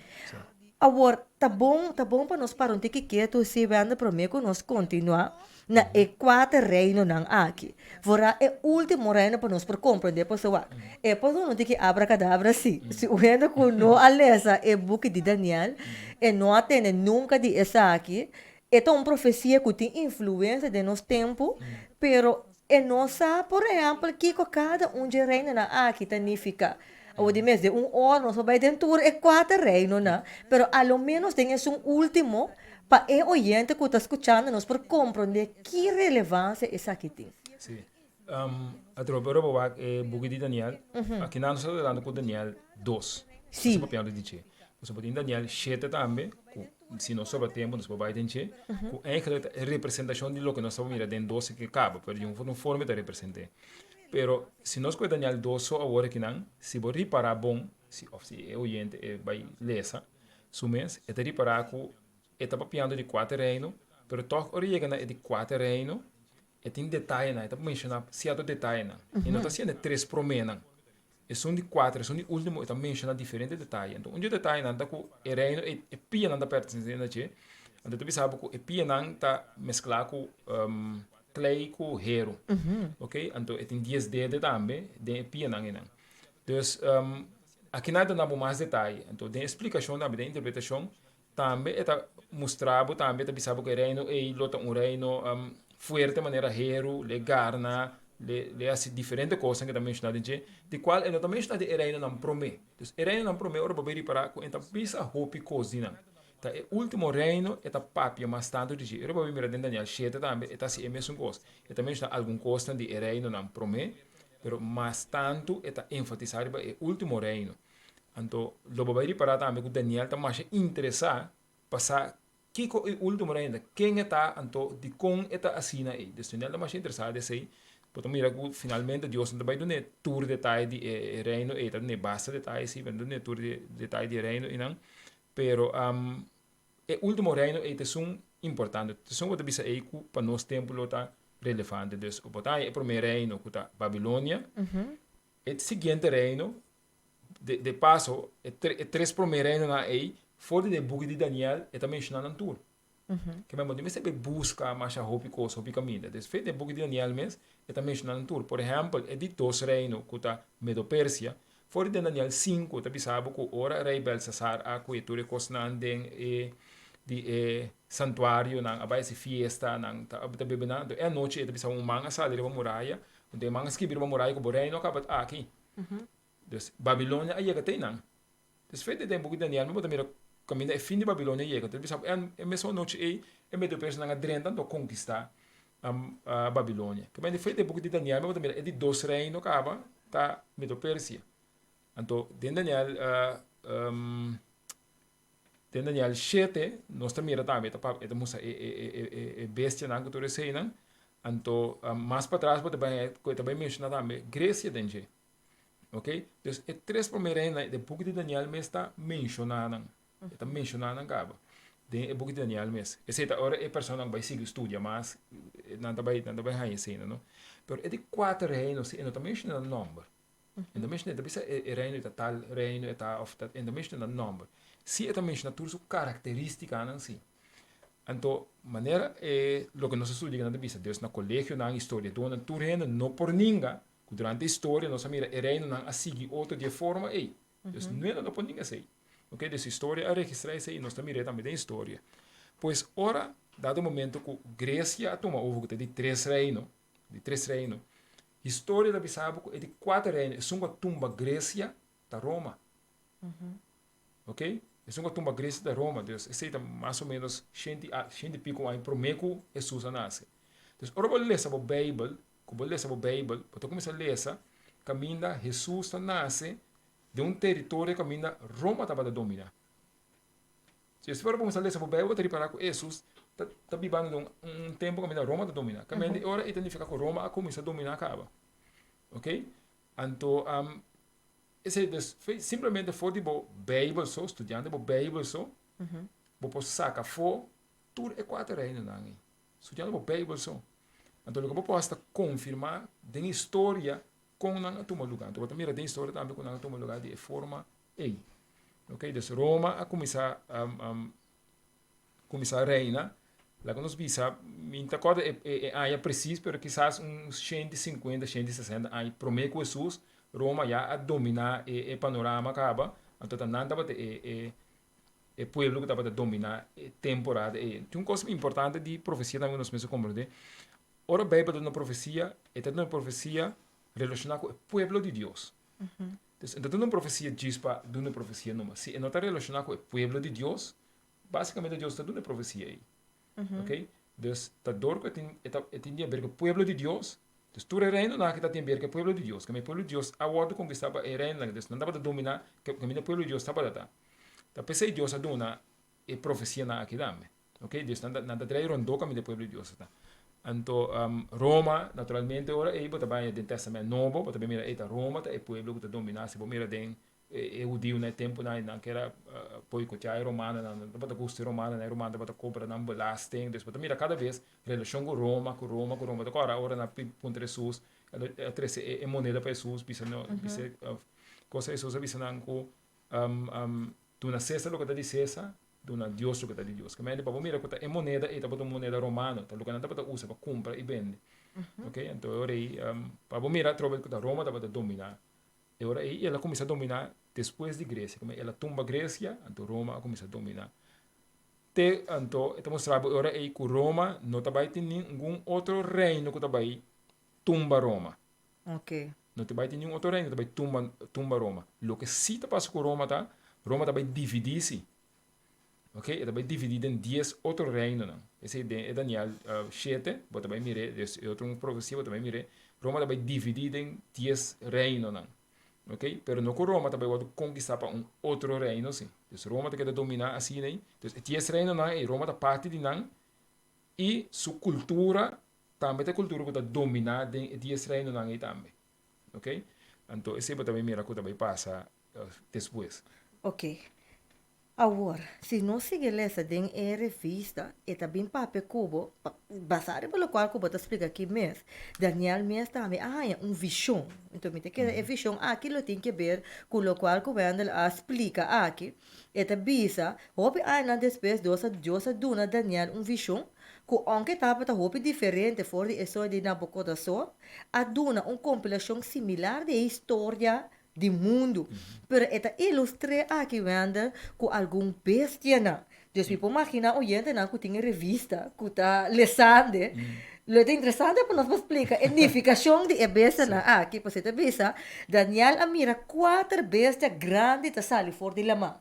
Awor, ta bon, ta bon pa nos para un tiki ketu si wende promé ku nos kontinuá na e kuater reinonan aki. Vooral e último reino pa nos por komprendé pasobra e por duna un tiki abrakadabra si. Si un hende ku no a lesa e buki di Daniel, e no a tende nunka di esaki, e ta un profesia ku tin influensia den nos tempu, pero e no sa, por ehèmpel, kiko kada un dje reinonan aki ta nifiká. Awor di mes den un ora nos por bai den tur e kuater reinonan, pero a lo ménos den esun último, pa e oyente ku ta skuchando nos por komprondé ki relevansia esaki tin. Sí. Atrobe ora bo wak e buki di Daniel, akinan nos ta tratando ku Daniel dos. Sí. Nos ta papiando di dje. Pasobra tin Daniel shete tambe, ku si nos sobra tempu nos por bai den dje, ku eigenlijk ta e representashon di loke nos ta mira den dos ke kaba, pero di un forma e ta represent'é. Pero si nos kohe Daniel dos so awor akinan, si bo ripará bon, si òf si e oyente e bai lesa su mes, e ta ripará ku e ta papiando di kuater reino, pero tòg ora e yega na e di kuater reino, e tin detayenan, e ta menshoná sierto detayenan. E no ta siendo e tres proménan. Esun di kuater, esun di último, e ta menshoná diferente detaye. Anto un di e detayenan ta ku e reino, e pianan ta pertenesé na dje. Anto e ta bisa bo ku e pianan ta mesklá ku klei ku heru. Oké, anto e tin dies dede tambe den e pianan einan. Dus akinan e ta duna bo mas detaye. Anto den e splikashon tambe, den e interpretashon, Tambe e ta mustra bo, tambe e ta bisa bo ku e reino ei lo ta un reino fuerte manera heru, lo e garna, lo e hasi diferente kosnan ku e ta menshoná den dje, di kual e no ta menshoná di e reinonan promé. Dus e reinonan promé ora bo bai ripará ku e ta bisa hopi kos di nan. Ta e último reino e ta papia mas tantu di dje. Ora bo bai mira den Daniel shete tambe e ta hasi e mesun kos. E ta menshoná algun kosnan di e reinonan promé, pero mas tantu e ta enfatisá riba e último reino. Anto, lo bo bai ripará tambe ku Daniel ta masha interesá pa sa kiko e último reino ta, ken e ta, anto dikon e ta asina ei. Dus Daniel ta masha interesá den esei. Bo ta mira ku finalmente Dios no ta bai dun'é tur detaye di e reino ei, ta dun'é basta detaye sí, pero no ta dun'é tur detaye di e reino einan. Pero e último reino ei ta esun importante, ta esun ku bo ta bisa ei ku pa nos tempu lo ta relevante. Dus, bo ta haña e promé reino ku ta Babilonia, e siguiente reino De paso, e tres promé reinonan ei, for di den buki di Daniel, e ta menshoná nan tur. Ke men bo no mester bai buska masha hopi kos, hopi kaminda. Des fe den buki di Daniel mes, e ta menshoná nan tur. Por ehèmpel, e di dos reino, ku ta Medo-Persia, for di den Daniel sinku ta bisa bo ku ora rei Belsasar a kue tur e kosnan den e di e santuarionan, a bai hasi fiesta, nan ta bebe nan, anto e anochi ei ta bisa un man a sali riba muraya, anto e man a skibi riba muraya ku bo reino a kaba aki. Dus, Babilonia a yega te einan. Dus fe den buki Daniel mi bo ta mira kaminda e fin di Babilonia yega. Entonces bisa e mesun anochi ei e medio persanan a drenta anto a konkistá. Babilonia. Ke men di fe den buki di Daniel bo ta mira e di dos reino kaba ta Medo-Persia. Anto den Daniel den Daniel shete nos ta mira tambe e ta e ta mustra e e e bestianan ku tur eseinan. Anto mas patras bo ta bai ku e ta bai menshona tambe Grecia den dje. Ok, dus e tres prome reinonan den buki di Daniel mes ta menshona nan. E ta menshoná nan kaba den e buki di Daniel mes. Esei ta ora e personanan bai sigui studia mas, nan ta bai nan ta bai haña esei no. Pero e di kuater reino si e no ta menshoná nan nòmber. E no ta menshoná, e ta bisa e reino ei ta tal reino e ta òf ta, e no ta menshoná nan nòmber. Si e ta menshoná tur su karakterístikanan si. Anto manera e loke nos a studia nan ta bisa, dus na kolegionan, historiadónan, tur hende no por ninga ku durante historia nos a mira e reinonan a sigui otro di e forma ei. Dus nuena no por ninga esei. Ok, dus historia a registra esei i nos ta mir'é tambe den historia. Pues ora dado momento ku Grecia a tuma over ku ta e di tres reino, di tres reino, historia ta bisa bo ku e di kuater reino, esun ku a tumba Grecia ta Roma. Ok, esun ku a tumba Grecia ta Roma. Dus esei ta mas o menos shenti a shenti piko aña promé ku Hesus a nase. Dus ora bo lesa bo Beibel, Ku bo lesa bo Beibel, bo ta kuminsá lesa kaminda Hesus ta nase den un teritorio kaminda Roma tabata dominá. Si ora bo kuminsá lesa bo Beibel, bo ta ripará ku Hesus ta ta bibando den un tempu kaminda Roma ta dominá. Kaminda di ora ei ta nifiká ku Roma a kuminsá dominá kaba. Oké? Anto, esei dus simplemente for di bo Beibel so, studiando bo Beibel so, bo por saka afó tur e kuater reinonan ei. Studiando bo Bijbel so. Anto loke bo por hasi ta konfirmá den historia kon nan a tuma lugá. Anto bo ta mira den historia tambe kon nan a tuma lugá di e forma ei. Ok, dus Roma a kuminsá kuminsá reina, laga nos bisa, mi no ta kòrda e e aña presis, pero kisas un shenti sinkuenta, shenti sesenta aña promé ku Hesus, Roma ya a dominá e e panorama kaba, anto ta nan tabata e e E pueblo ku tabata dominá e temporada ei. Tin un kos importante di profesia tambe ku nos mester komprendé. Ora Beibel ta duna profesia, e ta duna profesia relashoná ku e pueblo di Dios. Dus e no ta duna un profesia djis pa duna profesia numa. Si e no ta relashoná ku e pueblo di Dios, basikamente Dios no ta duna e profesia ei. Oké? Dus ta dor ku e tin e ta e tin di haber ku e pueblo di Dios, dus tur e reinonan aki ta tin haber ku e pueblo di Dios. Kende e pueblo di Dios a wòrdu konkistá pa e reinonan aki. Dus nan tabata dominá kaminda e pueblo di Dios tabata ta. Ta p'esei Dios a duna e profesianan aki tambe. Oké, dus nan ta nan ta trae rondó kaminda e pueblo di Dios ta. Anto Roma, naturalmente ora ei bo ta bai den Tèstamènt Nobo, bo ta bai mira ei ta Roma ta e pueblo ku ta dominá. Si bo mira den E hudiunan e tempunan ei nan kera boikoteá e romanonan, nan tabata gusta e romanonan, e romanonan tabata kobra nan belasting. Dus bo ta mira kada bes relashon ku Roma, ku Roma, ku Roma. Ta kòrda ora nan a puntra Hesus, a trese e moneda pa Hesus, bisa no, bisa kosa Hesus a bisa nan ku duna Sésar loke ta di Sésar, duna Dios loke ta di Dios. Kemende pa bo mira ku ta e moneda ei tabata un moneda romano, ta loke nan tabata usa pa kumpra i bende. Oke, anto e ora ei pa bo mira atrobe ku ta Roma tabata dominá. E ora ei el a kuminsá dominá despues di Gresia. Kuma el a tumba Gresia, anto Roma a kuminsá dominá. Te anto e ta mustra bo e ora ei ku Roma no ta bai tin ningun otro reino ku ta bai tumba Roma. Oké. No ta bai tin ningun otro reino ku ta bai tumba tumba Roma. Loke sí ta pasa ku Roma ta, Roma ta bai dividí sí. Oké, e ta bai dividí den dies otro reinonan. Esei den e Daniel shete, bo ta bai mir'é, des e otro un profesia bo ta bai mir'é, Roma ta bai dividí den dies reinonan. Oké, pero no ku Roma ta bai wòrdu konkistá pa un otro reino sí. Dus Roma ta keda dominá asina ei. Dus e dies reinonan ei, Roma ta parti di nan i su kultura tambe ta e kultura ku ta dominá den e dies reinonan ei tambe. Oké, anto esei bo ta bai mira ku ta bai pasa despues. Oké. Awor, si nos sigui lesa den e revista, e ta bin papia ku bo, basá riba lokual ku bo ta splika aki mes, Daniel mes tambe a haña un vishon. Enton mi ta kere e vishon aki lo tin ke ber ku lokual ku Wendell a splika aki. E ta bisa, Hopi añanan despues Dios a Dios a duna Daniel un vishon ku ounke tabata hopi diferente for di e soño di Nabukodosor, a duna un kompilashon similar di e historia di mundu. Pero e ta ilustr'é aki, Wendell, ku algun bestianan. Dus mi por maginá oyentenan ku tin e revista ku ta lesande. Lo e ta interesante pa nos por splika e nifikashon di e bestianan aki. Pasobra e ta bisa, Daniel a mira kuater bestia grandi ta sali for di laman.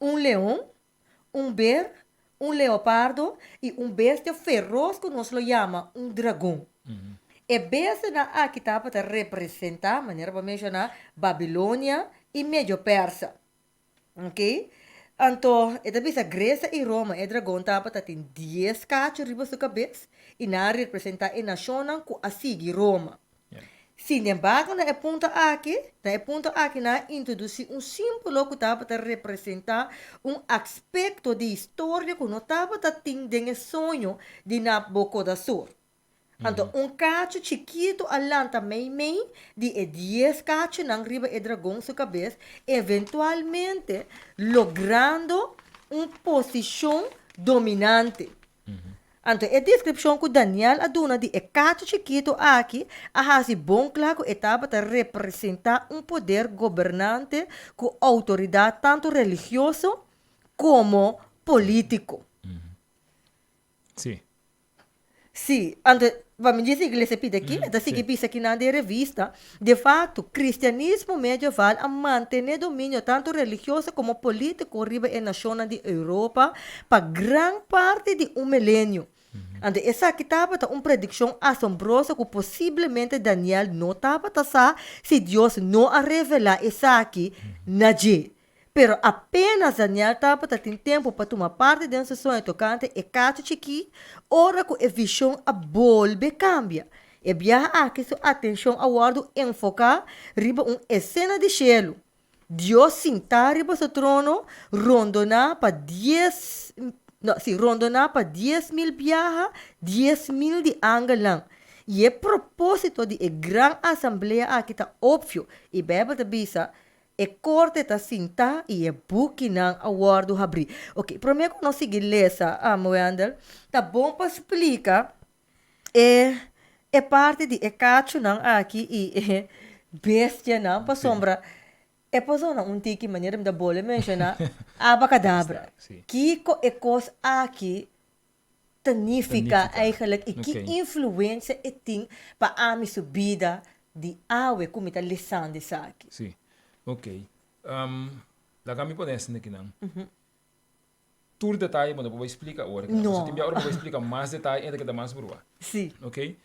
Un leon, un ber, un leopardo i un bestia feros ku nos lo yama un dragon. E bestianan aki tabata representá, manera bo a menshoná, Babilonia i Medio-Persa. Ok. Anto, e ta bisa Grecia i Roma, e dragon tabata tin dies kachu riba su kabes i nan a representá e nashonnan ku a sigui Roma. Sin embargo, na e punto aki, na e punto aki nan a introdusí un símbolo ku tabata representá un aspekto di historia ku no tabata tin den e soño di Nabukodasor. Anto un kachu chikitu a lanta meimei di e dies kachunan riba e dragon su kabes, eventualmente logrando un posishon dominante. Anto e deskripshon ku Daniel a duna di e kachu chikitu aki a hasi bon kla ku e tabata representá un poder gobernante ku outoridat tantu religioso komo polítiko. Sí. Sí, anto pa mi djis iglesia pidi aki, e ta sigui bisa kinan den revista, De facto, cristianismo medieval a mantené dominio tantu religioso komo polítiko riba e nashonnan di Europa pa gran parti di un milenio. Anto esaki tabata un predikshon asombroso ku posiblemente Daniel no tabata sa si Dios no a revelá esaki na dje. Pero apenas Daniel tabata tin tempu pa tuma parti den su soño tokante e kachu chikí, ora ku e vishon a bolbe kambia. E biaha aki su atenshon a wòrdu enfoká riba un esena di shelu, Dios sintá riba su trono, rondoná pa dies, no, sí, rondoná pa 10,000 biaha 10,000 di angelnan. I e propósito di e gran asamblea aki ta opvio, i Beibel ta bisa, E korte ta sintá i e bukinan a wòrdu habrí. Oké, promé ku nos sigui lesa, Wendel, ta bon pa splika e e parti di e kachunan aki i e bestianan, pasobra e por zona un tiki manera mi ta bolbe menshoná, abakadabra. Kiko e kos aki ta nifiká eigenlijk i ki influensia e tin pa ami su bida di awe ku mi ta lesando esaki? Sí, ok. Laga mi pone esaki kinan. Tur detaye bo no por bai splika ora kinan. Pasobra tin bia ora bo bai splika mas detaye e ta keda mas brua. Sí. Ok.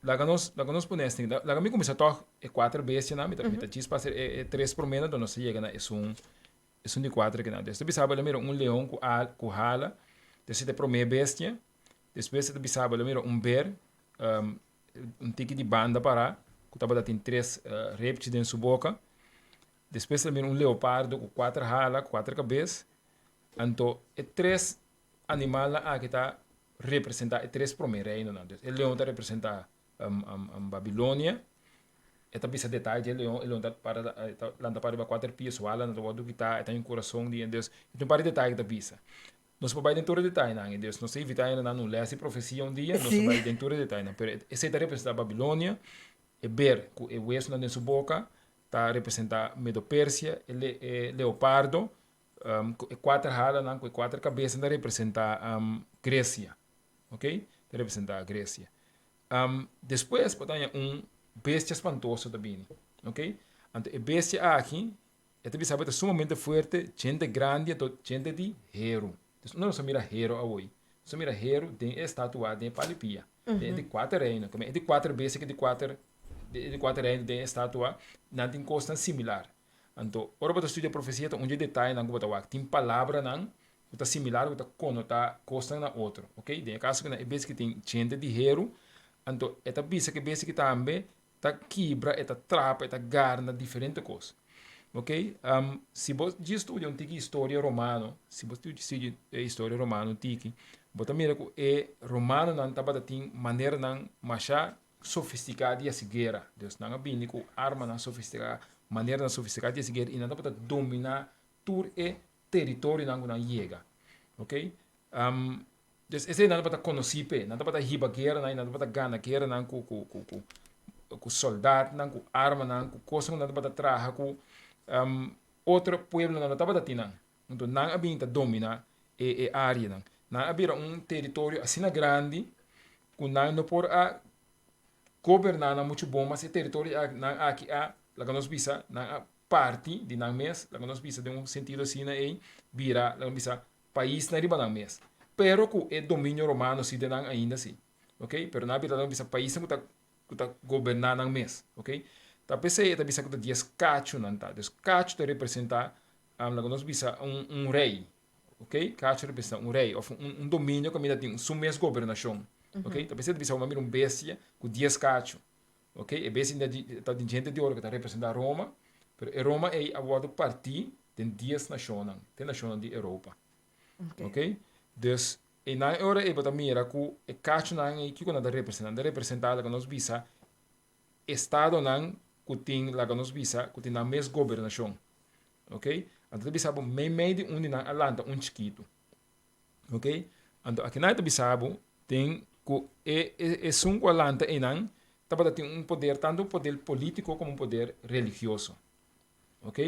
Laga nos, laga nos pone esaki. Laga mi kuminsá tòg e kuater bestianan. Mi ta, mi ta djis pasa e tres proménan, nos ta yega na esun Esun di kuater kinan. Despues ta bisa bo el a mira un leon ku al ku hala. Despues ta e promé bestia. Despues e ta bisa bo el a mira un ber, un tiki di banda pará, ku tabata tin tres repchi den su boka. Despues el a mira un leopardo ku kuater hala, ku kuater kabes. Anto e tres animalnan aki ta representá e tres promé reinonan. Dus e leon ta representá Babilonia. E ta bisa detaye di e leon, e leon ta para ta lanta para riba kuater pia, su alanan ta wòrdu kitá, e ta un kurason di Dios. E tin un par di detaye ku ta bisa. Nos por bai den tur e detayenan, e Dios nos ta invitá hende nan un lès di profesia un dia, nos ta bai den tur e detayenan. Pero esei ta representá Babilonia, e ber ku e wesunan den su boka ta representá Medo-Persia, e e leopardo ku e kuater halanan ku e kuater kabesanan ta representá Gresia. Ok, ta representá Gresia. Despues bo ta haña un bestia spantoso ta bini, ok. Anto e bestia aki e ta bisa bo e ta sumamente fuerte, djente grandi anto djente di heru. Entonces unda nos a mira heru awor? Nos a mira heru den e estatua den e palo di pia, den e di kuater reino, e di kuater bestia ku e di kuater e di kuater reino den e estatua nan tin kosnan similar. Anto, ora bo ta studia profesia ta un dje detayenan ku bo ta wak. Tin palabranan ku ta similar ku ta konotá kosnan na otro. Oke, den e kaso ku nan e bes ki tin djente di heru, anto e ta bisa ku e bes ki tambe ta kibra, e ta trapa, e ta garna diferente kos. Oke, si bo djis studia un tiki historia romano, si bo studia e historia romano un tiki, bo ta mira ku e romanonan tabata tin maneranan masha sofistiká di hasi guera. Dus nan a bini ku armanan sofistiká, maneranan sofistiká di hasi guera i nan tabata dominá tur e teritorionan ku nan yega. Oké. Dus esei nan tabata konosí p'e. Nan tabata hiba gueranan i nan tabata gana gueranan ku ku ku ku ku sòldatnan, ku armanan, ku kosnan ku nan tabata traha ku otro pueblonan no tabata tin nan. Anto nan a bini ta dominá e e áreanan. Nan a bira un teritorio asina grandi ku nan no por a goberná nan muchu bon, mas e teritorio nan aki a, laga nos bisa, nan a parti di nan mes, laga nos bisa den un sentido asina ei, bira, laga nos bisa. paisnan riba nan mes. Pero ku e dominio romano si den nan ainda si. Ok, pero nan a bira nan bisa paisnan ku ta ku ta goberná nan mes. Ok, ta p'esei e ta bisa ku ta dies kachu nan ta. Dus kachu ta representá laga nos bisa un un rei. Ok, kachu representá un rei òf un un dominio kaminda tin su mes gobernashon. Ok, ta p'esei ta bisa bo a mira un bestia ku dies kachu. Ok, e bestia ta di djente di oro ku ta representá Roma, pero e Roma ei a wòrdu partí den dies nashonnan, te nashonnan di Europa. Ok, dus einan e ora ei bo ta mira ku e kachunan ei kiko nan ta representá? Nan ta representá laga nos bisa estadonan ku tin laga nos bisa ku tin nan mes gobernashon. Ok, anto ta bisa bo meimei di un di nan a lanta un chikitu. Ok, anto akinan e ta bisa bo tin ku e esun ku a lanta einan tabata tin un poder tantu un poder politiko komo un poder religioso. Ok,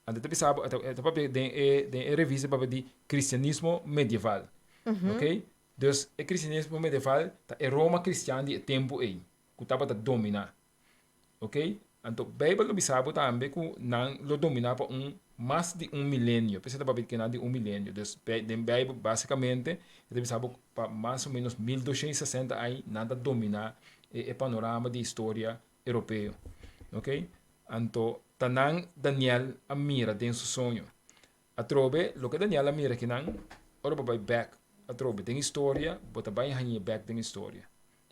anto e ta bisa bo e ta papia den e den e revista e papia di kristianismo medieval. Ok, dus e kristianismo medieval ta e Roma kristian di e tempu ei ku tabata dominá. Ok, anto Bijbel lo bisa bo tambe ku nan lo dominá pa un mas di un milenio. P'esei ta papia di kinan di un milenio. Dus den Bijbel basikamente e ta bisa bo pa mas o menos 1260 aña nan ta dominá e panorama di historia europeo. Ok, anto ta nan Daniel a mira den su soño. Atrobe loke Daniel a mira kinan, ora bo bai bèk atrobe den historia, bo ta bai hañ'é bèk den historia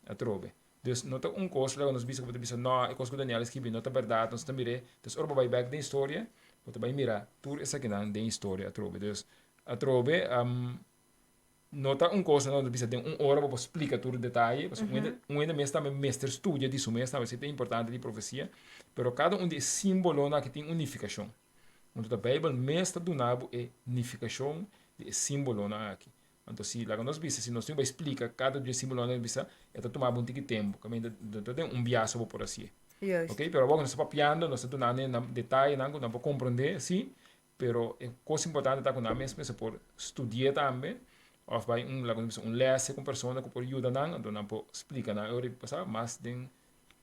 atrobe. Dus no ta un kos laga nos bisa ku bo ta bisa no e kos ku Daniel a skibi no ta bèrdat nos ta mir'é. Dus ora bo bai bèk den historia bo ta bai mira tur esakinan den historia atrobe. Dus atrobe no ta un kos nos ta bisa den un ora bo por splika tur detaye pasobra un hende un hende mes tambe mester studia di su mes tambe esei ta importante di profesia pero kada un di e simbolonan aki tin un nifikashon. Anto ta Beibel mes ta duna bo e nifikashon di e simbolonan aki. Anto si laga nos bisa si nos tin bai splika kada un di e simbolonan bisa e ta tuma bo un tiki tempu kaminda no ta den un biaha so bo por hasié. Juist. Ok pero awor ku nos ta papiando nos ta dunando e nan detayenan ku nan por komprondé si pero e kos importante ta ku nan mes mester por studi'é tambe òf bai un laga nos bisa un lès ku un persona ku por yuda nan anto nan por splika nan e ora pasá mas den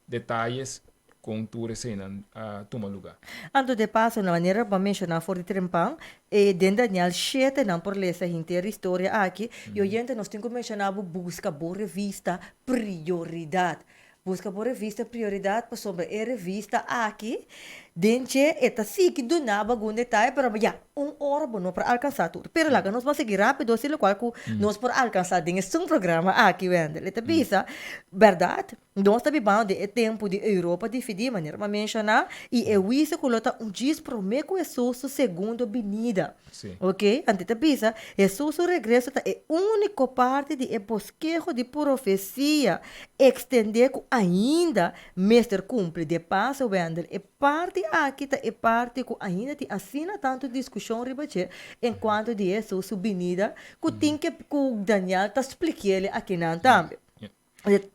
detayes kon tur eseinan a tuma lugá. Anto de paso, na manera bo a menshoná for di trempan, e den Daniel shete nan por lesa henter historia aki, i oyente nos tin ku menshoná bo buska bo revista Prioridat. Buska bo revista Prioridat pasobra e revista aki den dje e ta sigui duna bo algun detaye pero ya un ora bo no por alkansá tur. Pero laga nos ban sigui rápido así lokual ku nos por alkansá den esun programa aki Wendel. E ta bisa, bèrdat? Nos ta bibando den e tempu di Europa dividí, manera mi a menshoná, i e huisio ku lo ta un djis promé ku Hesus su segundo binida. Sí. Oke, anto e ta bisa, Hesus su regreso ta e úniko parti di e boskeho di profesia ekstendé ku ainda mester kumpli. De paso, Wendell, e parti aki ta e parti ku ainda tin asina tantu diskushon riba dje enkuanto di Hesus su binida ku tin ke ku Daniel ta splikiel akinan tambe.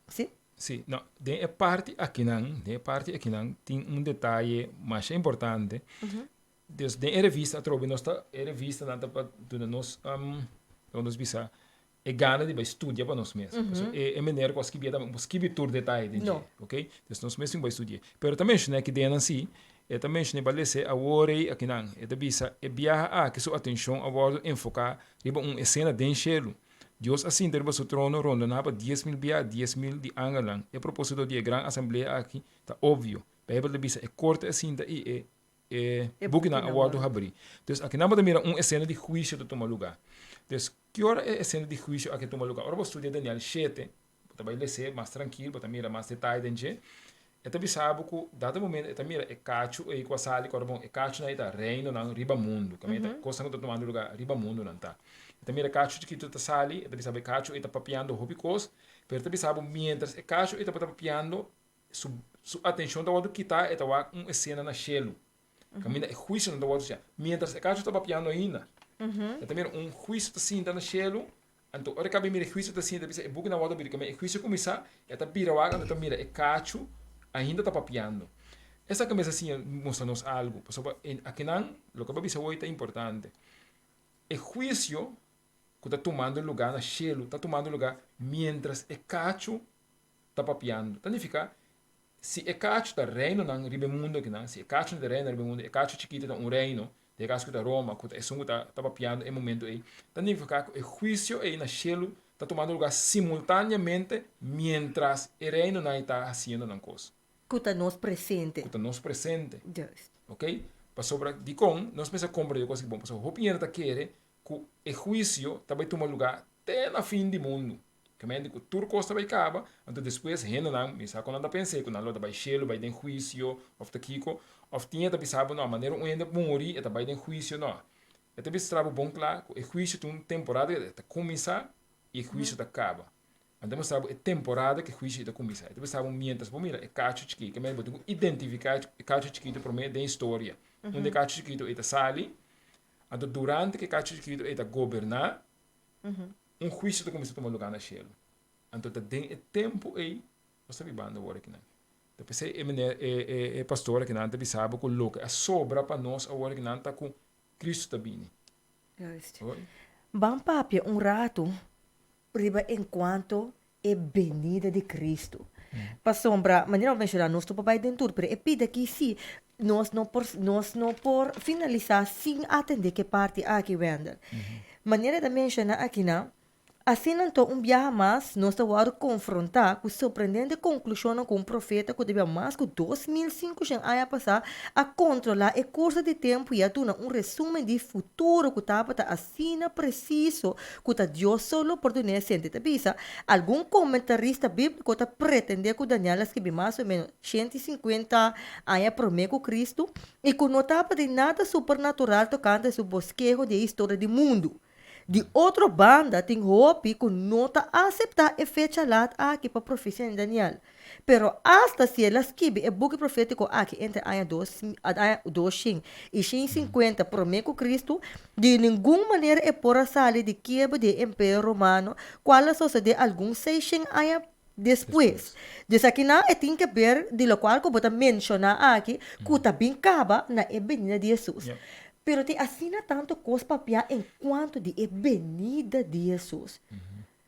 Sí. Sí, no, den e parti akinan, den e parti akinan tin un detaye masha importante. Dus den e revista atrobe nos ta, e revistanan ta pa duna nos, laga nos bisa, e gana di bai studia pa nos mes. Pasobra e e meneer ku a skibi tambe no por skibi tur detaye den dje, ok? Dus nos mes tin ku bai studia. Pero ta menshoná aki den nan sí, e ta menshoná e balesé awor ei akinan. E ta bisa e biaha aki su atenshon a wòrdu enfoká riba un esena den shelu. Dios a sinta riba su trono rondoná pa 10,000 bia 10,000 di angelnan. E propósito di e gran asamblea aki ta obvio. Beibel ta bisa e korte a sinta i e e bukinan a wòrdu habrí. Dus akinan bo ta mira un esena di huisio ta tuma lugá. Dus ki ora e esena di huisio aki a tuma lugá? Ora bo studia Daniel shete, bo ta bai les'é mas trankil, bo ta mira mas detaye den dje. E ta bisa bo ku dado momento e ta mira e kachu ei ku a sali ku ora bon e kachunan ei ta reinonan riba mundu, kaminda ta kosnan ku ta tumando lugá riba mundu nan ta. E ta mira e kachu chikitu ta sali, e ta bisa bo e kachu ei ta papiando hopi kos, pero e ta bisa bo mientras e kachu ei tabata papiando su su atenshon ta wòrdu kitá, e ta wak un esena na shelu kaminda e huisionan ta wòrdu siñá. Mientras e kachu ta papiando ainda, e ta mira un huisio ta sinta na shelu. Anto ora e kaba mira e huisio ta sinta bisa e bukinan wòrdu abrí kamba e huisio kuminsá e ta bira wak anto ta mira e kachu ainda ta papiando. Esaki mester siña mustra nos algu pasobra akinan loke bo a bisa hoy ta importante. E huisio ku ta tumando lugá na shelu ta tumando lugá miéntras e kachu ta papiando. Ta nifiká si e kachu ta reinonan riba e mundu akinan si e kachu ta reino riba e mundu e kachu chikitu ta un reino. Den e kaso ku ta Roma, ku ta esun ku ta ta papiando e momento ei, ta nifiká ku e huisio ei na shelu ta tumando lugá simultáneamente miéntras e reinonan ei ta hasiendo nan kos. Ku ta nos presente. Ku ta nos presente. Juist. Ok? Pasobra dikon nos mester komprendé kos aki bon? Pasobra hopi hende ta kere ku e huisio ta bai tuma lugá te na fin di mundu. Kamente ku tur kos ta bai kaba, anto despues hendenan, mi sa kon nan ta pens'é ku nan lo ta bai shelu, bai den huisio òf ta kiko, òf tin e ta bisa bo no, manera un hende muri e ta bai den huisio, no. E ta bisa tra bo bon kla ku e huisio tin un temporada ku e ta kuminsá i e huisio ta kaba. Anto e mustra bo e temporada ku e huisio ei ta kuminsá. E ta bisa bo miéntras bo mira e kachu chikí, kamente bo tin ku identifiká e kachu chikitu promé den historia. Unda e kachu chikitu ei ta sali, anto durante ku e kachu chikitu ei ta goberná, Un huisio ta kuminsá tuma lugá na shelu. Anto ta den e tempu ei nos ta bibando awor akinan. Ta p'esei e meneer, e e e pastor akinan ta bisa bo ku loke a sobra pa nos awor akinan ta ku Kristu ta bini. Juist. Hoor. Ban papia un ratu riba enkuanto e benida di Kristu. Pasobra, manera bo menshoná, nos no por bai den tur, pero e pida aki sí, nos no por, nos no por finalisá sin atendé ku e parti aki, Wendel. Manera e ta menshoná akinan, asina anto un biaha mas nos ta wòrdu konfrontá ku sorprendente konklushonnan ku un profeta ku ta biba mas ku 2500 aña pasá a kontrolá e kurso di tempu i a duna un resúmen di futuro ku tabata asina presiso ku ta Dios so lo por dun'é sente ta bisa. Algun komentarista bíbliko ta pretendé ku Daniel a skibi mas o ménos 150 aña promé ku Kristu i ku no tabatin nada supernatural tokante su boskeho di e historia di mundu. Di otro banda, tin hopi ku no ta aseptá e fecha lat aki pa profesia di Daniel. Pero asta si el a skibi e buki profétiko aki entre aña dos aña doshen i shen sinkuenta promé ku Kristu, di ningun manera e por a sali di kiebra di e Imperio Romano, kual a sosodé algun seishen aña despues. Dus akinan e tin ke ber di lokual ku bo ta menshoná aki ku ta bin kaba na e benida di Hesus. Pero tin asina tantu kos papiá enkuanto di e benida di Hesus.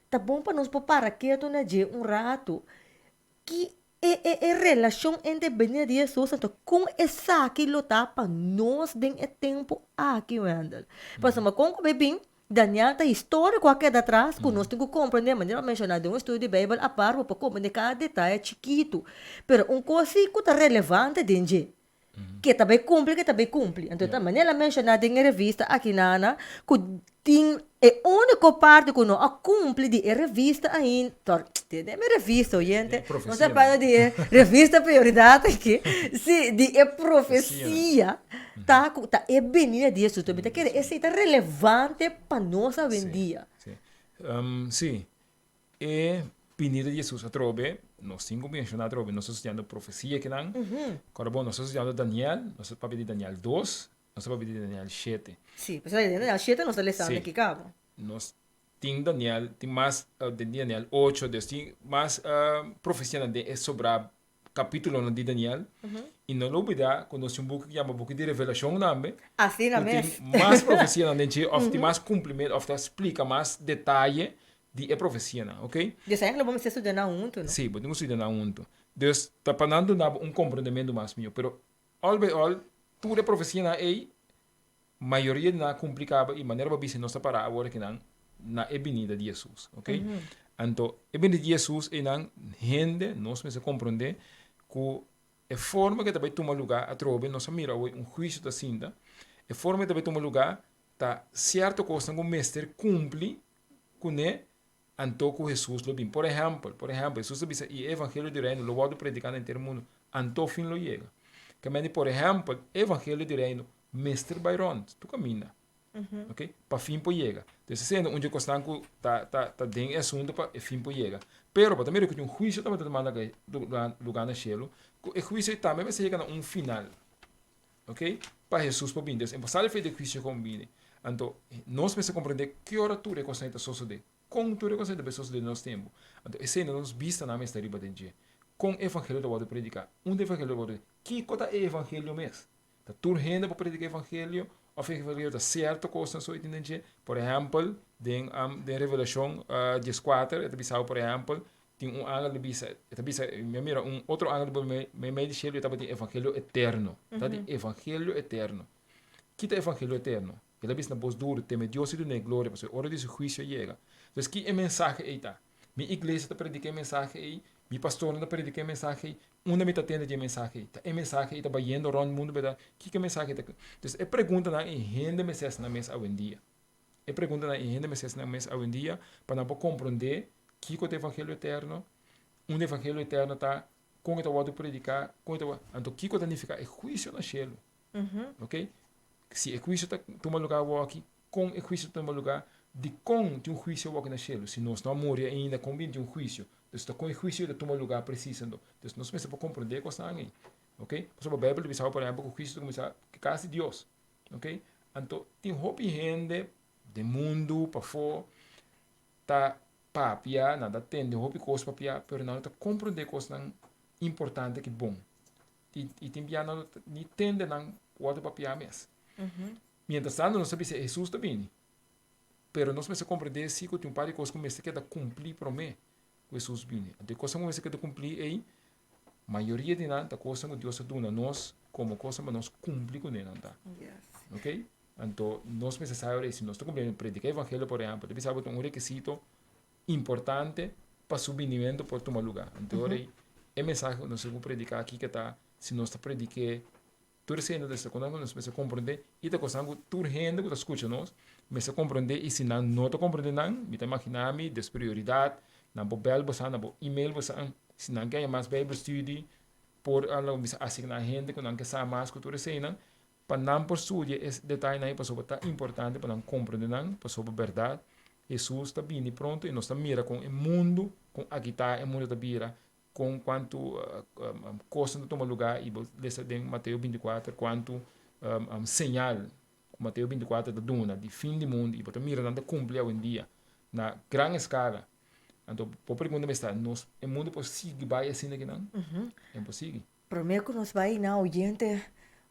Ta bon pa nos por para ketu na dje un ratu. Ki e e e relashon entre benida di Hesus anto kon esaki lo ta pa nos den e tempu aki, Wendel? Pasobra kon ku bai bin, Daniel ta historia ku a keda atras ku nos tin ku komprendé, manera bo a menshoná den un estudio di Beibel apart bo por komprendé kada detaye chikitu. Pero un kos si ku ta relevante den dje, ke ta bai kumpli, ke ta bai kumpli. Anto ta manera el a menshoná den e revista aki nana ku tin e úniko parti ku no a kumpli di e revista ainda, tende mi revista oyente, nos ta papia di e revista Prioridad aki, si, di e profesia ta ku ta e benida di Hesus. Mi ta kere esei ta relevante pa nos awendia. Si, si. E binida di Hesus atrobe, nos tin ku menshoná atrobe, nos ta studiando profesia kinan. Kòrda bon, nos ta studiando Daniel, nos ta papia di Daniel dos, nos ta papia di Daniel shete. Sí, pasobra den Daniel shete nos ta lesando aki kaba. Nos tin Daniel, tin mas den Daniel ocho, dus tin mas profesianan den e sobrá kapitulonan di Daniel. I no lo olbidá ku nos tin un buki ku yama Buki di Revelashon tambe. Asina Ku tin mes. mas profesianan den dje òf tin mas kumplimentu òf ta splika mas detaye di e profesianan, ok? Dus eigenlijk bo mester studia nan huntu, no? Sí, bo tin ku studia nan huntu. Dus ta pa nan duna bo un komprendementu mas mihó. Pero al by al, tur e profesianan ei, mayoria di nan a kumpli kaba i manera bo a bisa nos ta pará awor akinan na e binida di Hesus, ok? Anto e binida di Hesus einan hende nos mester komprondé ku e forma ku e ta bai tuma lugá atrobe nos a mira awor un huisio ta sinta, e forma ku e ta bai tuma lugá ta sierto kosnan ku mester kumpli kuné anto ku Hesus lo bin. Por ehèmpel, por ehèmpel, Hesus a bisa, I e evangelio di Reino lo wòrdu prediká na henter mundu, anto fin lo yega. Kemende, por ehèmpel, e evangelio di Reino mester bai rònt tur kaminda, oke, pa fin por yega. Entonces, esei un dje kosnan ku ta ta ta den e asuntu pa e fin por yega. Pero bo ta mira ku tin un huisio tabata tumando lugá na shelu, ku e huisio ei tambe mester yega na un final. Ok, pa Hesus por bini. Entonces, en pasado fe di huisio kon bini. Anto, nos mester komprendé ki ora tur e kosnan ei ta sosodé. Kon tur e kosnan ei ta bai sosodé den nos tempu. Anto, esei na nos bistanan mester riba den dje. Kon evangelio ta wòrdu prediká? Unda evangelio ta wòrdu? Kiko ta e evangelio mes? Ta tur hende por prediká evangelio? Òf evangelio ta sierto kosnan so ei tin den dje? Por ehèmpel, den den Revelashon dieskuater e ta bisa bo, por ehèmpel, Tin un angel di bisa, e ta bisa, mi a mira un otro angel di meimei di shelu, e tabatin evangelio eterno. Ta di evangelio eterno. Ki ta evangelio eterno? El a bisa na bos duru, Teme Dios i dun'é gloria, pasobra e ora di su huisio a yega. Entonces, ki e mensahe ei ta? Mi iglesia ta prediká e mensahe ei? Mi pastornan ta prediká e mensahe ei? Unda mi ta tende di e mensahe ei? Ta e mensahe ei ta bayendo rònt mundu bèrdat? Kiko e mensahe ei ta? Entonces, e preguntanan ei hende mester hasi nan mes awendia. E preguntanan ei hende mester hasi nan mes awendia pa nan por komprondé kiko ta evangelio eterno, unda evangelio eterno ta, kon e ta wòrdu prediká, kon e ta wòrdu, anto kiko ta nifiká e huisio na shelu. Ok? Si e huisio ta tuma lugá awoki, kon e huisio ta tuma lugá? Dikon tin un huisio awoki na shelu? Si nos no a muri ainda, kon bin tin un huisio? Dus ta kon e huisio ta tuma lugá presis anto? Dus nos mester por komprondé e kosnan ei. Ok? Pasobra Beibel ta bisa por ehèmpel ku huisio ta kuminsá ku kas di Dios. Ok? Anto tin hopi hende den mundu pafó ta papia, nan ta tende hopi kos papia, pero nan no ta komprondé kosnan importante ki bon. I tin bia nan no ta ni tende nan wòrdu papia mes. Mientras tanto nos ta bisa Hesus ta bini. Pero nos mester komprendé si ku tin un par di kos ku mester keda kumplí promé ku Hesus bini. Anto e kosnan ku mester keda kumplí ei, mayoria di nan ta kosnan ku Dios a duna nos komo kosnan pa nos kumpli kuné nan ta. Ok? Anto nos mester sa ora ei si nos ta kumpliendo prediká evangelio por ehèmpel ta bisa bo ta un rekisito importante pa su binimentu por tuma lugá. Anto ora ei e mensahe ku nos tin ku prediká aki ke ta si nos ta predik'é Tur esei ta kosnan ku nos mester komprondé i ta kosnan ku tur hende ku ta skucha nos mester komprondé i si nan no ta komprondé nan mi ta imaginá mi des prioridat nan por bèl boso nan por email boso si nan ke haña mas bijbelstudie por bisa asigná hende ku nan ke sa mas ku tur eseinan pa nan por studia e detayenan ei pasobra ta importante pa nan komprondé nan pasobra bèrdat Hesus ta bini pronto i nos ta mira kon e mundu kon agitá e mundu ta bira Kon kuantu kosnan ta tuma lugá i bo lesa den Mateo bintikuater kuantu señal ku Mateo bintikuater ta duna di fin di mundu i bo ta mira nan ta kumpli awendia na gran eskala. Anto bo pregunta mester nos e mundu por sigui bai asina kinan? E por sigui. Promé ku nos bai na oyente,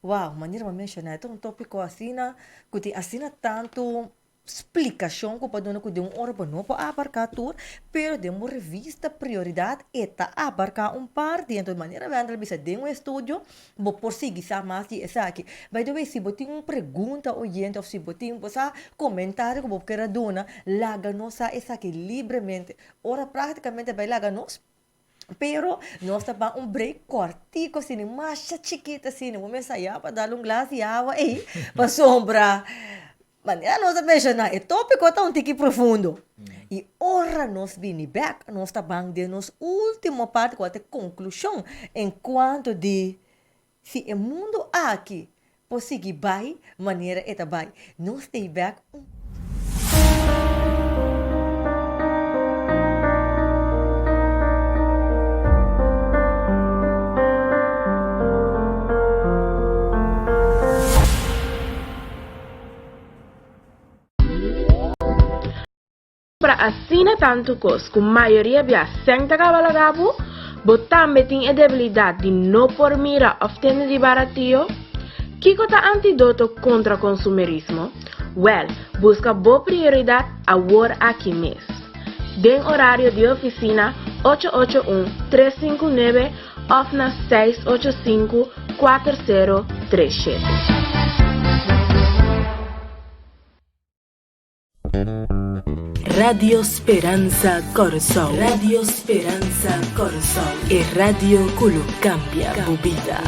wow, manera bo a menshoná e ta un tópiko asina ku tin asina tantu Splikashon ku pa duna ku den un ora bo no por abarká tur, pero den bo revista Prioridat e ta abarká un parti. Enton manera Wendel a bisa den un estudio bo por sigui sa mas di esaki. By the way si bo tin un pregunta oyente òf si bo tin bo sa komentario ku bo kier a duna laga nos sa esaki libremente. Ora práktikamente bai laga nos. Pero nos ta ban un break kòrtiku asina, masha chikitu asina. Bo mester ya pa dal un glas di awa ei, pasobra manera nos a menshoná e tópiko ta un tiki profundo. I ora nos bini bèk, nos ta ban den nos último parti ku a ta e konklushon enkuanto di si e mundu aki por sigui bai manera e ta bai. Nos ta ei bèk un. Compra asina tantu kos ku mayoria bia sèn ta kaba laga bo? Bo tambe tin e debilidat di no por mira òf tende di baratio? Kiko ta antidoto kontra konsumerismo? Wèl, buska bo prioridat awor aki mes. Den orario di ofisina ocho ocho un, tres sinku nuebe òf na seis ocho sinku, kuater sero tres shete. Radio Speransa Kòrsou. Radio Speransa Kòrsou. E radio ku lo kambia bo bida.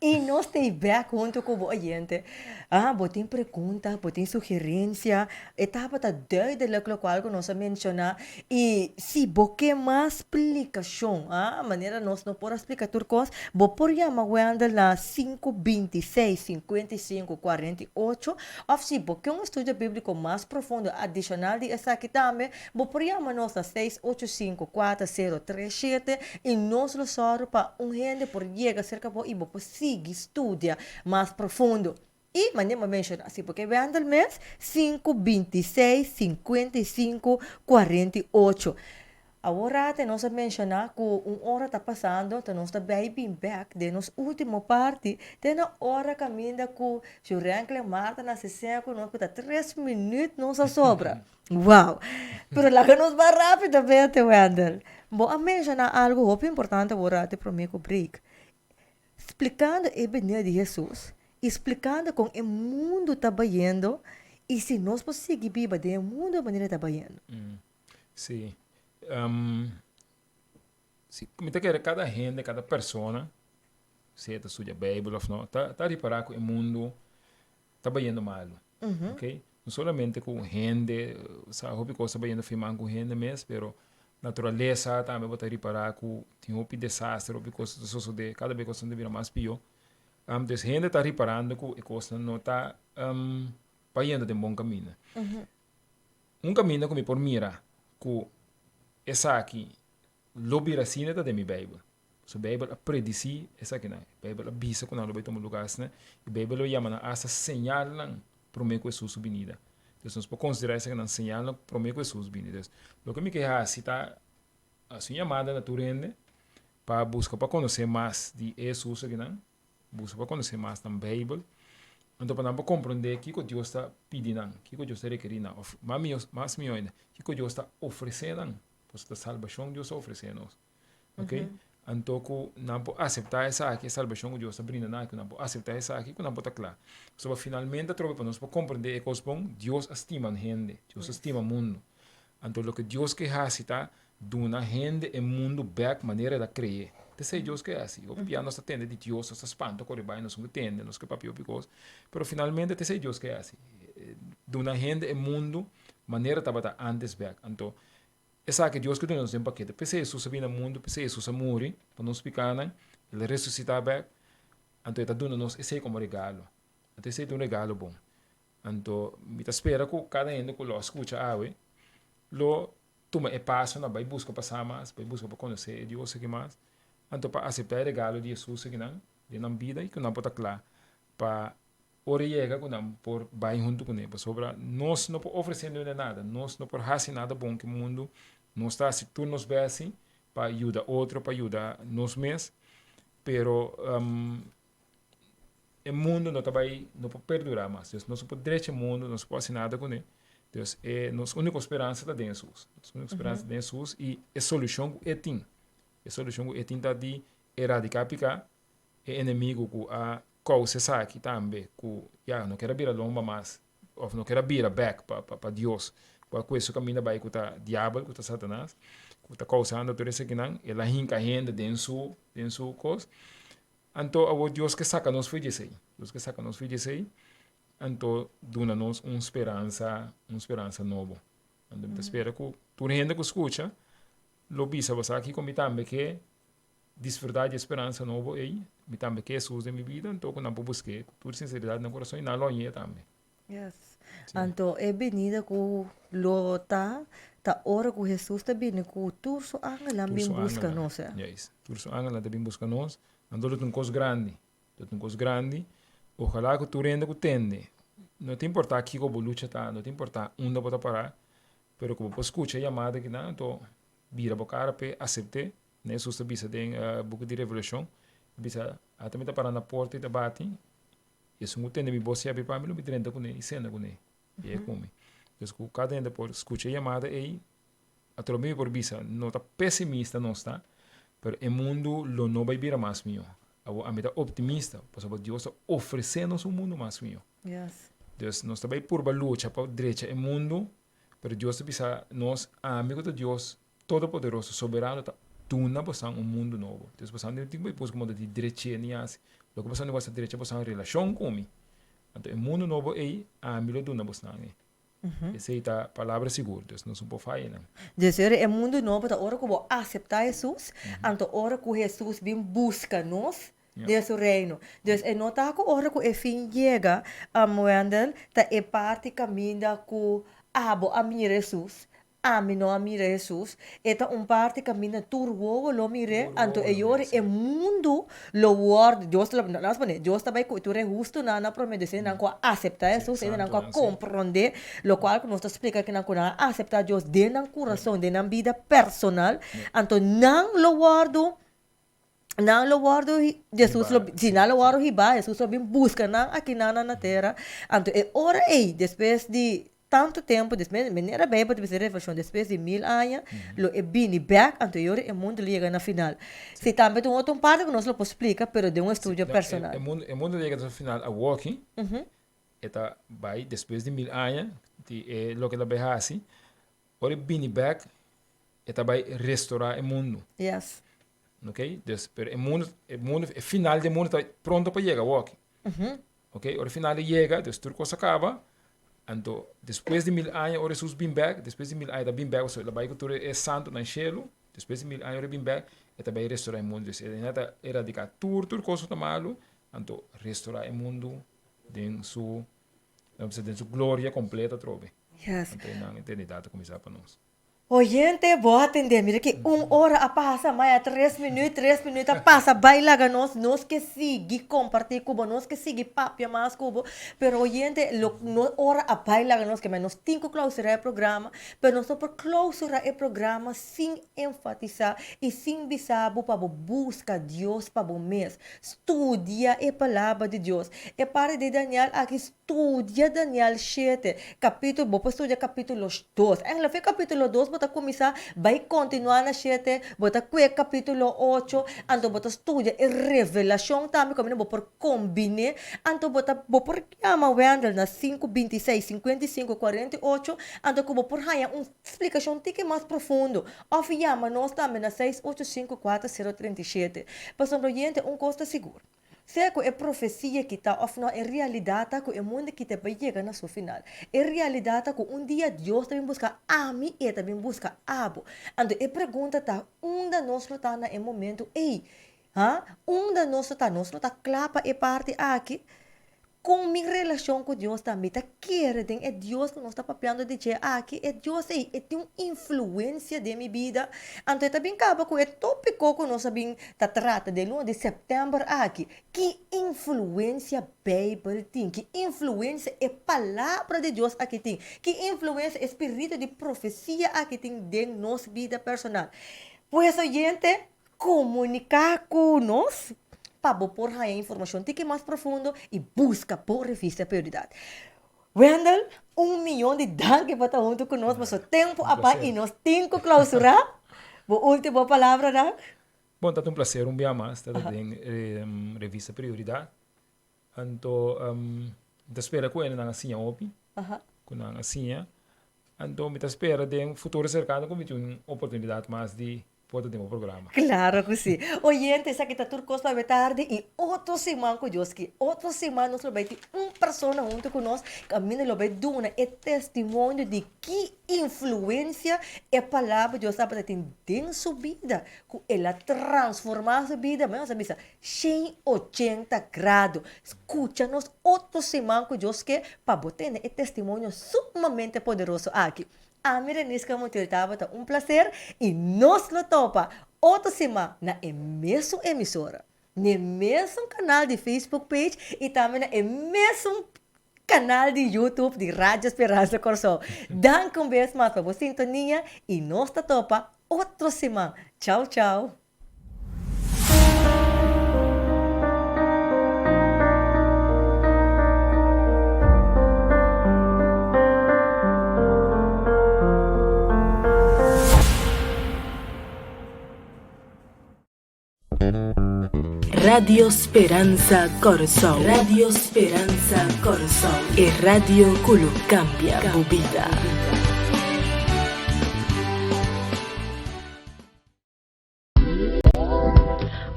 I nos ta bek huntu ku bo oyente. Ah, bo tin pregunta, bo tin sugerensia, e tabata duidelijk lokual ku nos a menshoná. I si bo ke mas splikashon, ah, manera nos no por a splika tur kos, bo por yama Wendel na sinku binti seis, sinkuenta i sinku, kuarenta i ocho, òf si bo ke un estudio bíbliko mas profundo adishonal di esaki tambe, Bo por yama nos na seis ocho sinku kuater sero tres shete i nos lo sòru pa un hende por yega serka bo i bo por sigui studia mas profundo. I manera bo a menshoná si bo ke Wendel mes, sinku 26 55 48. Awor rate nos a menshoná ku un ora ta pasando, ta nos ta bai bin bèk den nos último parti, te na ora kaminda ku Jurenkle Marta na sesenta ku nos ku ta tres minüt nos a sobra. Wow! Pero laga nos bai rápidamente, Wendell. Bo a menshoná algu hopi importante awor rate promé ku break. Splikando e benida di Hesus i splikando kon e mundu ta bayendo i si nos por sigui biba den e mundu manera e ta bayendo. Sí. Si, mi ta kere kada hende, kada persona, sea ta studia Bijbel of no, ta, ta ripará ku e mundu ta bayendo malu. Ok? No solamente ku hende, sa hopi kos ta bayendo firman ku hende mes, pero naturalesa tambe bo ta ripará ku tin hopi desaster, hopi kos ta sosodé, kada bes kosnan ta bira mas pió. Dus hende ta riparando ku e kosnan no ta bayendo den bon kaminda. Un kaminda ku mi por mira ku esaki lo bira asina ta den mi Beibel. Pasobra Beibel a predisí esakinan. Beibel a bisa ku nan lo bai tuma lugá asina. I Beibel lo yama nan asta señalnan promé ku Hesus su binida. Entonces nos por konsiderá esakinan señalnan promé ku Hesus bini. Entonces loke mi ke hasi ta hasi un yamada na tur hende pa buska pa konosé mas di e Hesus akinan. Buska pa konosé mas nan Beibel, anto pa nan por komprondé kiko Dios ta pidi nan, kiko Dios ta rekerí nan, òf mas mihó, mas mihó ainda, kiko Dios ta ofresé nan, pasobra ta salbashon Dios ta ofresé nos. Oke? Anto ku nan por aseptá esaki, e salbashon ku Dios ta brinda nan, ku nan por aseptá esaki, ku nan por ta kla. Pasobra finalmente atrobe pa nos por komprondé e kos bon, Dios a stima hende, Dios a stima mundu. Anto loke Dios ke hasi ta duna hende e mundu bek manera el a kre'é. T'esei Dios ke hasi. Hopi bia nos ta tende di Dios, nos ta spanta kore bai, nos no ke tende, nos ke papia hopi kos. Pero finalmente t'esei Dios ke hasi. Duna hende e mundu manera tabata antes bek. Anto esaki Dios ke duna nos den pakete. P'esei Hesus a bini na mundu, p'esei Hesus a muri pa nos pikanan, el a resusitá bek. Anto e ta duna nos esei komo regalo. Anto esei ta un regalo bon. Anto mi ta spera ku kada hende ku lo a skucha awe lo tuma e paso na bai buska pa sa mas, bai buska pa konosé e Dios aki mas, anto pa aseptá e regalo di Hesus akinan den nan bida i ku nan por ta kla pa ora e yega ku nan por bai huntu kuné. Pasobra nos no por ofresé nunde nada, nos no por hasi nada bon ku e mundu, nos ta hasi tur nos bèst pa yuda otro, pa yuda nos mes, pero E mundo no ta bai, no por perdura mas. Dus nos no por drecha e mundo, nos no por hasi nada kuné. Dus e nos úniko speransa ta den Hesus. Nos úniko speransa ta den Hesus i e solushon ku e tin. E solushon ku e tin ta di eradiká piká, e enemigu ku a kousa esaki tambe, ku ya no ker a bira lomba mas òf no ker a bira bèk pa pa Dios, ku a kue su kaminda bai ku ta diabel, ku ta Satanas, ku ta kousando tur esakinan. El a hinka hende den su den su kos. Anto awor Dios ke saka nos for di esei. Dios ke saka nos for di esei, anto duna nos un speransa, un speransa nobo. Anto mi ta spera ku tur hende ku skucha lo bisa bo sa kiko mi tambe ke disfrutá di e speransa nobo ei, mi tambe ke Hesus den mi bida, anto ku nan por busk'é ku tur sinseridat den nan kurason i nan lo hañ'é tambe. Yes. Anto e binida ku lo ta, ta ora ku Hesus ta bini ku tur su angelnan bin buska nos. Yes. Tur su angelnan ta bin buska nos. Anto lo ta un kos grandi. Lo ta un kos grandi. Ojalá ku tur hende ku tende, no ta importá kiko bo lucha ta, no ta importá unda bo ta pará, pero ku bo por skucha e yamada akinan, anto bira bo kara p'e asept'é. Hesus ta bisa den buki di Revelashon, e bisa, Ata mi ta pará na porta i ta bati. Esun ku tende mi bos yabri pa mi lo mi drenta kuné i sena kuné i e kumi. Entonces ku kada hende por skucha e yamada ei, atrobe mi por bisa no ta pesimista nos ta, pero e mundu lo no bai bira mas mihó. Awor ami ta optimista pasobra Dios ta ofresé nos un mundu mas mihó. Dus nos ta bai purba lucha pa drecha e mundu, pero Dios ta bisa nos, ami ku ta Dios Todopoderoso, Soberano ta duna bosan un mundu nobo. Entonces bosan no tin ku bai buska moda di drech'é ni hasi. Loke bosan tin ku hasi ta drecha bosan relashon ku mi. Anto e mundu nobo ei, ami lo duna bosnan ei. Esei ta palabra sigur, dus nos no por faya nan. Dus ora e mundu nobo ta ora ku bo aseptá Hesus, anto ora ku Hesus bin buska nos den su reino. Dus e no ta ku ora ku e fin yega, Wendell, ta e parti kaminda ku abo a mira Hesus. Ami no a mira Hesus. E ta un parti kaminda tur wowo lo mir'é, anto e yori e mundu lo wòrdu, Dios lo, laat pone, Dios ta bai ku tur e hustunan na promé, dus hendenan ku a aseptá Hesus, hendenan ku a komprondé lokual ku nos ta splika kinan ku nan a aseptá Dios den nan kurason, den nan bida personal, anto nan lo wòrdu, nan lo wòrdu, Hesus lo, si nan lo wòrdu hibá, Hesus lo bin buska nan akinan na tera, anto e ora ei, despues di tantu tempu despues, manera Bijbel ta bisa den Revelashon, despues di mil aña lo e bini bèk, anto e ora e mundu lo yega na final. Si tambe ta un otro parti ku nos lo por splika, pero den un estudio personal. E mundu, e mundu lo yega na su final awoki, e ta bai despues di mil aña, di e loke ta bai hasi, ora e bini bèk e ta bai restorá e mundu. Yes. Ok, dus, pero e mundu, e mundu, e final di e mundu ta pronto pa yega awoki. Ok, ora e final a yega, dus tur kos a kaba, anto despues di mil aña ora Hesus bin bèk, despues di mil aña e ta bin bèk, pasobra el a bai ku tur e santunan shelu, despues di mil aña ora e bin bèk, e ta bai restorá e mundu, dus e ta eradiká tur tur kos ku ta malu, anto restorá e mundu den su, den su gloria kompleto atrobe. Yes. Anto einan eternidat ta kuminsá pa nos. Oyente, bo a tende, mira ki un ora a pasa, maya tres minuut, tres minuut a pasa bai laga nos, nos ke sigui kompartí ku bo, nos ke sigui papia mas ku bo, pero oyente, lo no ora a bai laga nos, ke nos tin ku klausurá e programa, pero nos no por klausurá e programa sin enfatisá i sin bisa bo pa bo buska Dios pa bo mes, studia e palabra di Dios, e parti di Daniel aki Studia Daniel shete, kapítulo, bo por studia kapítulo dos. Eigenlijk fe kapítulo dos bo ta kuminsá bai kontinuá na shete, bo ta kue kapítulo ocho, anto bo ta studia e revelashon tambe kaminda bo por kombiné, anto bo ta bo por yama Wendell na sinku 26 55 48, anto ku bo por haña un splikashon tiki mas profundo, òf yama nos tambe na seis ocho sinku kuater sero 37. Pasobra oyente un kos ta sigur. Sea ku e profesia ki ta òf nò, e realidat ta ku e mundu ki ta bai yega na su final. E realidat ta ku un dia Dios ta bin buska ami i e ta bin buska abo. Anto e pregunta ta, unda nos lo ta na e momentu ei? Ha? Unda nos lo ta? Nos lo ta kla pa e parti aki? Kon mi relashon ku Dios ta? Mi ta kere den e Dios ku nos ta papiando di dje aki? E Dios ei, e tin un influensia den mi bida? Anto e ta bin kaba ku e tópiko ku nos a bin ta trata den luna di sèptèmber aki. Ki influensia Beibel tin? Ki influensia e Palabra di Dios aki tin? Ki influensia e spiritu di profesia aki tin den nos bida personal? Pues oyente, Komuniká ku nos pa bo por haña informashon tiki mas profundo i buska bo revista Prioridat. Wendell, un miyon di danki pa ta huntu ku nos, pasobra tempu a bai i nos tin ku klausurá. Bo último palabranan? Bon, ta un plaser un bia mas ta den revista Prioridat. Anto mi ta spera ku hende nan a siña hopi, ku nan a siña. Anto mi ta spera den futuro serkano ku mi tin un oportunidat mas di por ta den bo programa. Claro cu si. Oyente, esaki ta tur cos pa awe tardi y otro siman cu Dios kier. Otro siman nos lo bay tin un persona hunto cu nos caminda lo bay duna e testimonio di ki influencia e palabra di Dios tabata tin den su bida, cu el a transforma su bida, mi a bisa 180 grado. Scucha nos otro siman cu Dios kier pa bo tene e testimonio sumamente poderoso aki. Ami Renisca Montiel tabata un placer y nos lo topa otro siman na e mesun emisora, n'e mesun canal di Facebook page y tambe na e mesun canal di YouTube di Radio Speransa Kòrsou. Danki un bes mas pa bo sintonia y nos ta topa otro siman. Chao chao. Radio Speransa Kòrsou. Radio Speransa Kòrsou. E radio ku lo kambia bo bida.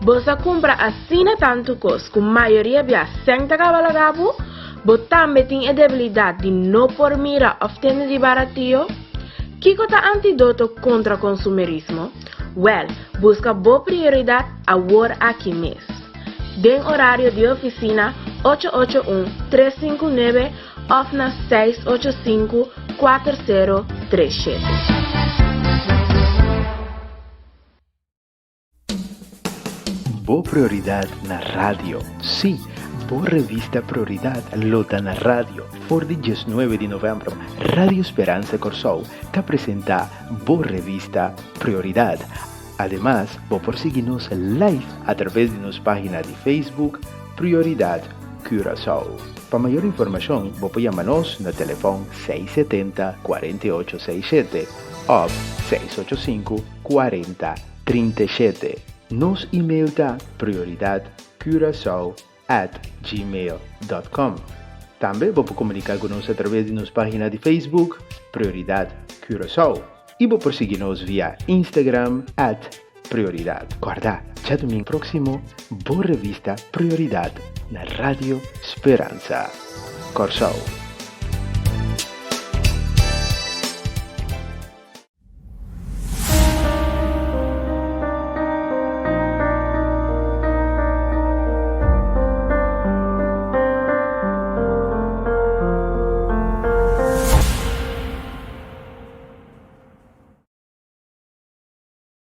Bo sa kumpra asina tantu kos ku mayoria bia sèn ta kaba laga bo? Bo tambe tin e debilidat di no por mira òf tende di baratio? Kiko ta antidoto kontra konsumerismo? Wèl, buska bo prioridat awor aki mes. Den orario di ofisina ocho ocho un, tres sinku nuebe òf na seis ocho sinku, kuater sero. 37. Bo Prioridad na radio. Sí, bo revista Prioridad lo ta na radio. For di diesnuebe di novèmber, Radio Speransa Kòrsou ta presentá bo revista Prioridad. Ademas, bo por sigui nos live a traves di nos página di Facebook Prioridad Curaçao. Pa mayor informashon, bo por yama nos na telefòn 670 48 67 òf 685 40 37. Nos email ta prioridadcuracao at gmail dot com. Tambe bo por komuniká ku nos a traves di nos página di Facebook Prioridad Curaçao i bo por sigui nos via Instagram at Prioridad. Kòrda, djadumingu próksimo bo revista Prioridad na Radio Speransa Kòrsou.